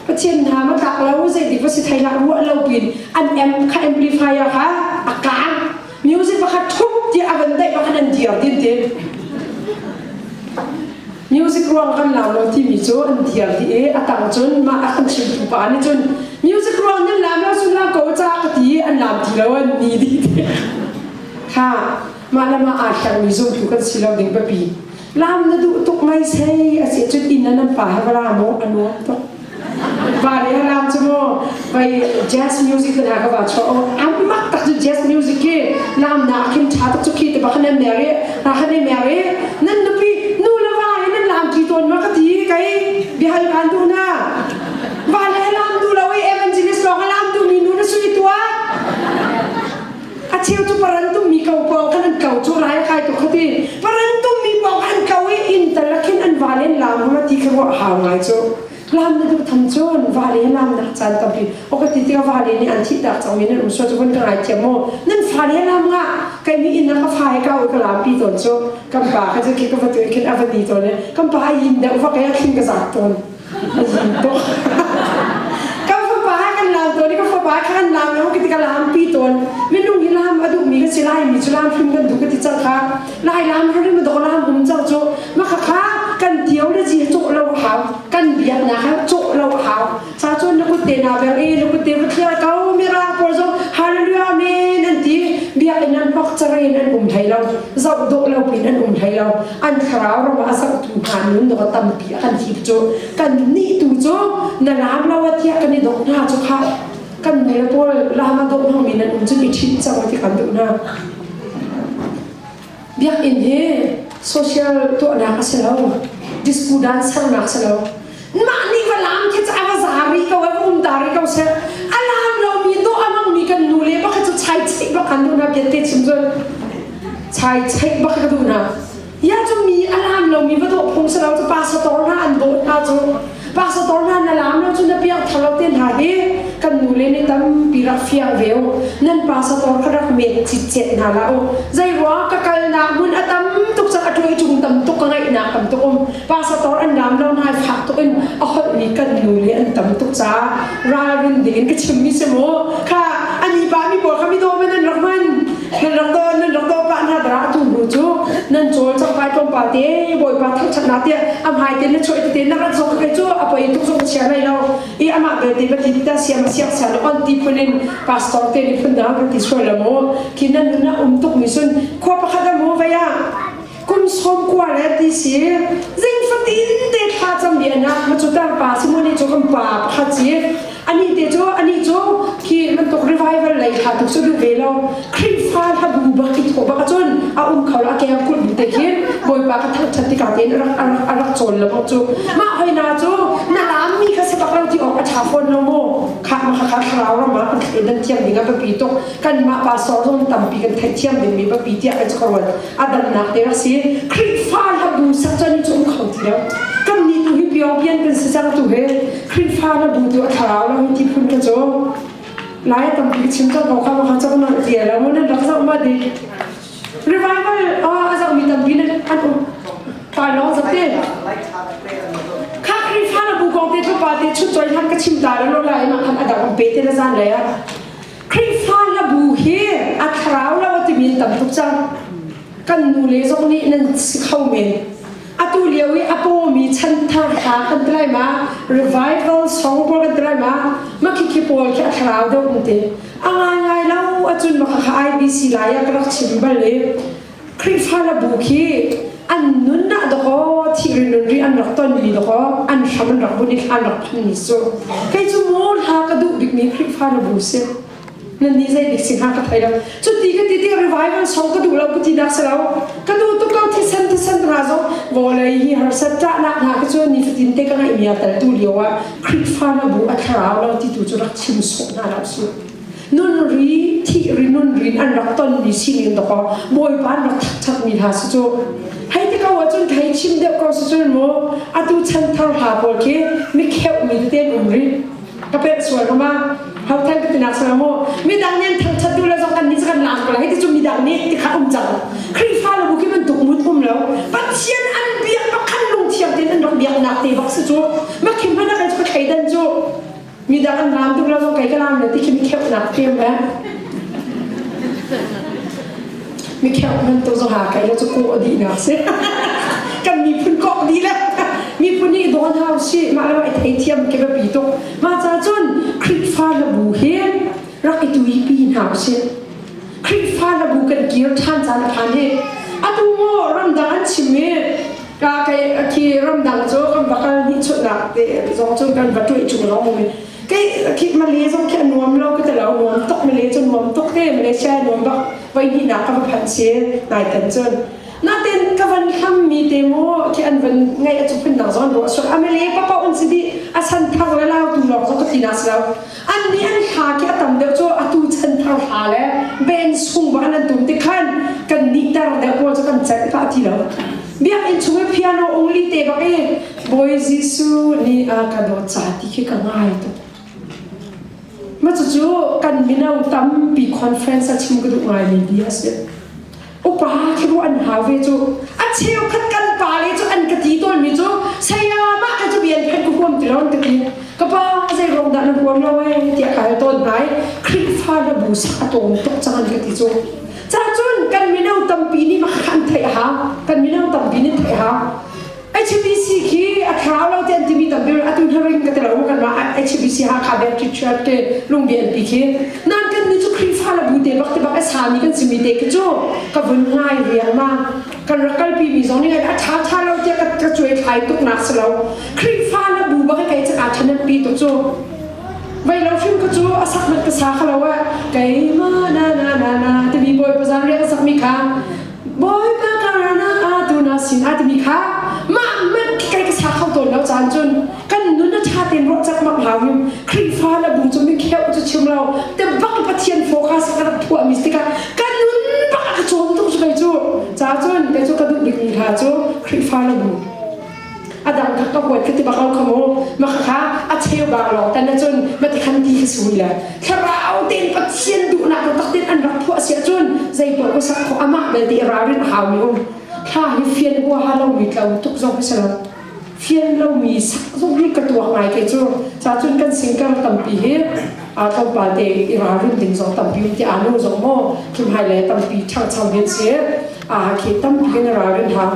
Pathian hna ma tlak lo zei dik va si thai hlah ruah lo pin an amp kha amplifier kha a kang music pakhat thup tiah a van daih bakhan an dir tin ti music ruang kan lam lo timi cu an dir ti i a tang cun mah a kan chimtu pa nih cun music ruang nan lam lo cun lam ko ca ka ti an lam ti lo an ni dih ti kha mah le mah aa hlengmi zumtu kan si lo ding biapi lam na duh tuk ngai sei a si cun inn nan pa he va la maw a nuam tuk va le lam cu maw vai jazz music na ka va cho amak tak cu jazz music khi lam na khin tha tuk cu khi te ba khan meri ra khan meri nan nupi nu le va he nan lam ti ton ma ka ti kai bihal kan du na va le lam du lo i evangelist lawng lam du mi nu na sui tua A cheu cu parantum mi ko pawng khan an ko cu rai a kai tuk kha ti. Parantum mi pawng an ko i inntal ah khin an vale an lam hama ti kha ruah hau ngai cu. Lam na duh tham cun vale lam nak caan tampi. O ka ti tikah vale nih an thih tak cang mi nan um sual cu vun ka ngai thiam maw. Nan fale lam nga kai mi inn ah ka fa he ka ka lam pi tawn cu. Kan pa kha cu khi ka va tu khin a va ni tawn i kan pa a yin deuh vak i a thling ka zak tawn. Kan fapa kan lam tawn i ka fapa kha kan lam lo ka ti ka lam pi tawn. tawn. Minung hi lam a duhmi kan si Laimi cu lam hrim kan duh ka ti cang kha. Lai lam hrim a dawh lam um cang cu. Mah kha kan tio le zi cawh lo a hau. Kan biaknak ha cawh lo a hau. Ca cun na kut te na beng i na kut te va thliar ko mirang pawl zong hallelujah amen an ti. Biakinn an hok caren an um hlei lo. Zoh dawh lo pin an um hlei lo. An thlarau ram ah a zohtu hna nun dawh tampi a kan hip cu. Kan nih tu cu na lam lo a tiah kan i dawh hna cu kha kan nule pawl lam a dawh hmangmi nan um cun i ṭhit cang ti kan duh hna. Biakinn hi social tuahnak a si lo. Disco dance sernak a si lo. Mah nih va lam khi cu a va za rih ko, a va um ta rih ko seh. A lam lomi dawh a hmangmi kan nule bak cu chai cheih bak kan duh hna biate chim cun. Chai cheih bak ka duh hna. Ya cu mi a lam lomi va dawh phung si lo cu pastor hna an dawh hna cu. Pastor hna na lam lo cu na piang thar lo te hna hi kan nule nih tampi rak fiang ve u. Nan pastor kha rak met citcet hna la u. Zei ruang ka kalnak hmun a tam tuk cang a tuai cung tam tuk ka ngaihnak tam tuk um. Pastor an lam lo hna fak tuk in a holhmi kan nule an tam tuk caah ralrin ding in ka chimmi si mu. Kha ani pa mi pawl kha mi daw men an rak hman. Nan rak daw nan rak daw pah hna dara atu hnu cu nan cawl cangpai tlawmpal te bawipa thangṭhatnak tiah a hmai te na chuah tete na rat zong kai cu a poi tuk zong chia lai lo i amah belte va ti ta siam siak siam on ti phun in pastor te nih phun dang kan ti sual lo mu khi nan nun ah um tuk mi sun khua pakhat a mu vei ah kum sawm kua le ti si zing fatin te thla cam bi anak ma cu tar pa si mu ni cu kan pa pakhat si ani te cu ani cu khi bantuk revival lei thla tuk cu duh ve lo Khrihfa hlabu bak i thawh bak ahcun a um kho lo a keng kulh bu te khin Bawipa ka thangṭhat tikah tein a rak a rak a rak cawl lo cu mah hoina cu na lam mi kha si bak lo ti awk a ṭha fawn lo mu kha ma kha kha thlarau ram ah kan thleidan thiam ding a biapi tuk kanmah pastor zong tampi kan theihthiam ding mi biapi tiah kan ruat a damnak te rak si Khrihfa hlabu sak cun cu um kho ti lo kan nih tu hi piong pian kan si cang tu he Khrihfa hlabu tu a thlarau lo hi ti phun ka cu Lai tampi chim cang ko kha ma kha cang na ti lo mu nan rak zoh ma di revival a zoh mi tampi nan an um pa long zak te kha Khrihfa na bu kong te tlawpa te chut choi han ka chim ta lo lai ma khan adang pe te na zan le Khrihfa na bu hi a thlarau lo timi tam tuk cang kan nu le zong nih nan si kho men atu lio i a pawmi chanthar hla kan ti lai ma revival song pawl kan ti lai ma ma khi khi pawl khi a thlarau deuh an ti a ngai ngai lo acun ma kha IBC lai ah ka rak chim bal i Khrihfa la bu khi an nun ah dakaw thi ri nun ri an rak ton mi dakaw an hram an rak bun i thla an rak phan mi cu kei cu mu hla ka duh bik mi Khrihfa la bu si nan nih zei dik si hnga ka thei lo cu ti ka ti ti revival song ka duh lo ka ti nak si lo ka duh tuk ko thisen thisen hna zong vawlei hi harsat ṭahnak hna ka cu nifatin te ka ngaih mi a tel tu lio ah Khrihfa na bu a thlarau lo ti tu cu rak chim sawh hna lo su nun ri thi ri nun rin an rak ton mi sining dakaw bawipa an rak thakthak mi hna si cu hei ti ko ahcun thei chim deuh ko si cun mu atu chan thar hla pawl khi mi kheuh mi tete an um rih ka pek sual ma ho than ka tinak sala mu midang nih an thangthat tu le zong kan nih kan lang ko lai ti cu midang nih ti kha um cang Khrihfa le bu khi bantuk mut um lo Pathian an biak bakhan lungthiang tein an rak biak nak te bak si cu ma khim hmana kan cu ka thleidan cu midang an lam tuk lo zong kai ka lam le ti khi mi kheuh nak te ma mi kheuh man to zo ha kai lo cu ko adi nak si kan miphun kok di le miphun nih dawn hau si mah le mah i theithiam ke biapi tuk mah ca cun Khrihfa hlabu hi rak i tuipi hna usih Khrihfa hlabu kan kir ṭhan caan a phan hi atu maw ramdang an chim i ka kai khi ramdang cu kan va kal hnih chunnak te zong cun kan va tuih chung lawng um kei khi Malay zong khi a nuam lo ka ti lo nuam tuk Malay cu nuam tuk te Malaysia nuam bak voi hnihnak ka va phanh si nai tan cun Natin ka van hlammi te mu khi an van ngaih a cu phundang zong an ruah sual. Amele papa un si dih a chan thar le lau tu lawng zong ka ti na si lo. An nih an hla khi a tam deuh cu atu chan thar hla le band sung bak an tum ti khan kan nih tar deuh pawl cu kan celh pah ti lo. Biakinn chung i piano ung li te bak i Bawi Jesuh nih a ka dawt ca ti khi ka ngai tuk. Ma cucu kan mino tampi conference a chim ka duh ngai mi bia a si. Upa khi ruah an hau ve cu. A cheukhat kan pale cu an ka ti tawnmi cu saya mah ka cu bian phan ka huam ti lo an ka ti. Ka pa zei ruang dah na huam lo ee tiah ka hal tawn hna i Khrihfa. Khrihfa hlabu sak a tawm tuk cang an ka ti cu. Cacun kan mino tampi nih mah kha an theih a hau. Kan mino tampi nih theih a hau. HBC khi a thlarau lo te an timi tampi atu hnaring ka ti lo kan mah HBC Hakha Baptist Church te lungbian pi khi nan kan ni cu Khrihfa le bu te bak te bak a sami kan simi te khi cu ka vun ngai riangmang kan rak kalpi mi zong nih a tha tha lo tiah ka ka cuai thlai tuk nak si lo Khrihfa le bu bak kai caka thanem pi tuk cu vai lo hrim ka cu a sak mat ka sa kha lo eh keima na na na na timi bawipa zan riak a sak mi kha Bawipa karana atu na sin a timi kha mah manh khi kai ka sa kho tawn lo caan cun kan nun a ṭha tein ruah cak mak hau him Khrihfa le bu cu mi kheuh cu chim lo te bak Pathian focus ka rak phuah mi tikah kan nun bak a ka cawm tuk cu kei cu ca cun kei cu ka duh bik mi hla cu Khrihfa le bu a dang kha ka huat ka ti bak lo kha mu ma kha a cheu bak lawng tan cun ma ti khan ti kha sui le thlarau tein Pathian duhnak taktak tein an rak phuah si ahcun zei paoh ka sak khawh amah belte i ralrin a hau mi um thla hi fian huaha lomi tlo tuk zong hi si lo fian lomi sak zong hi ka tuak ngai ke cu ca cun kan singkar tampi hi a tlawmpal te i ralrin ding zong tampi um ti anu zong maw thimhai le tampi ṭhangcho hin si a khi tampi kan i ralrin hau.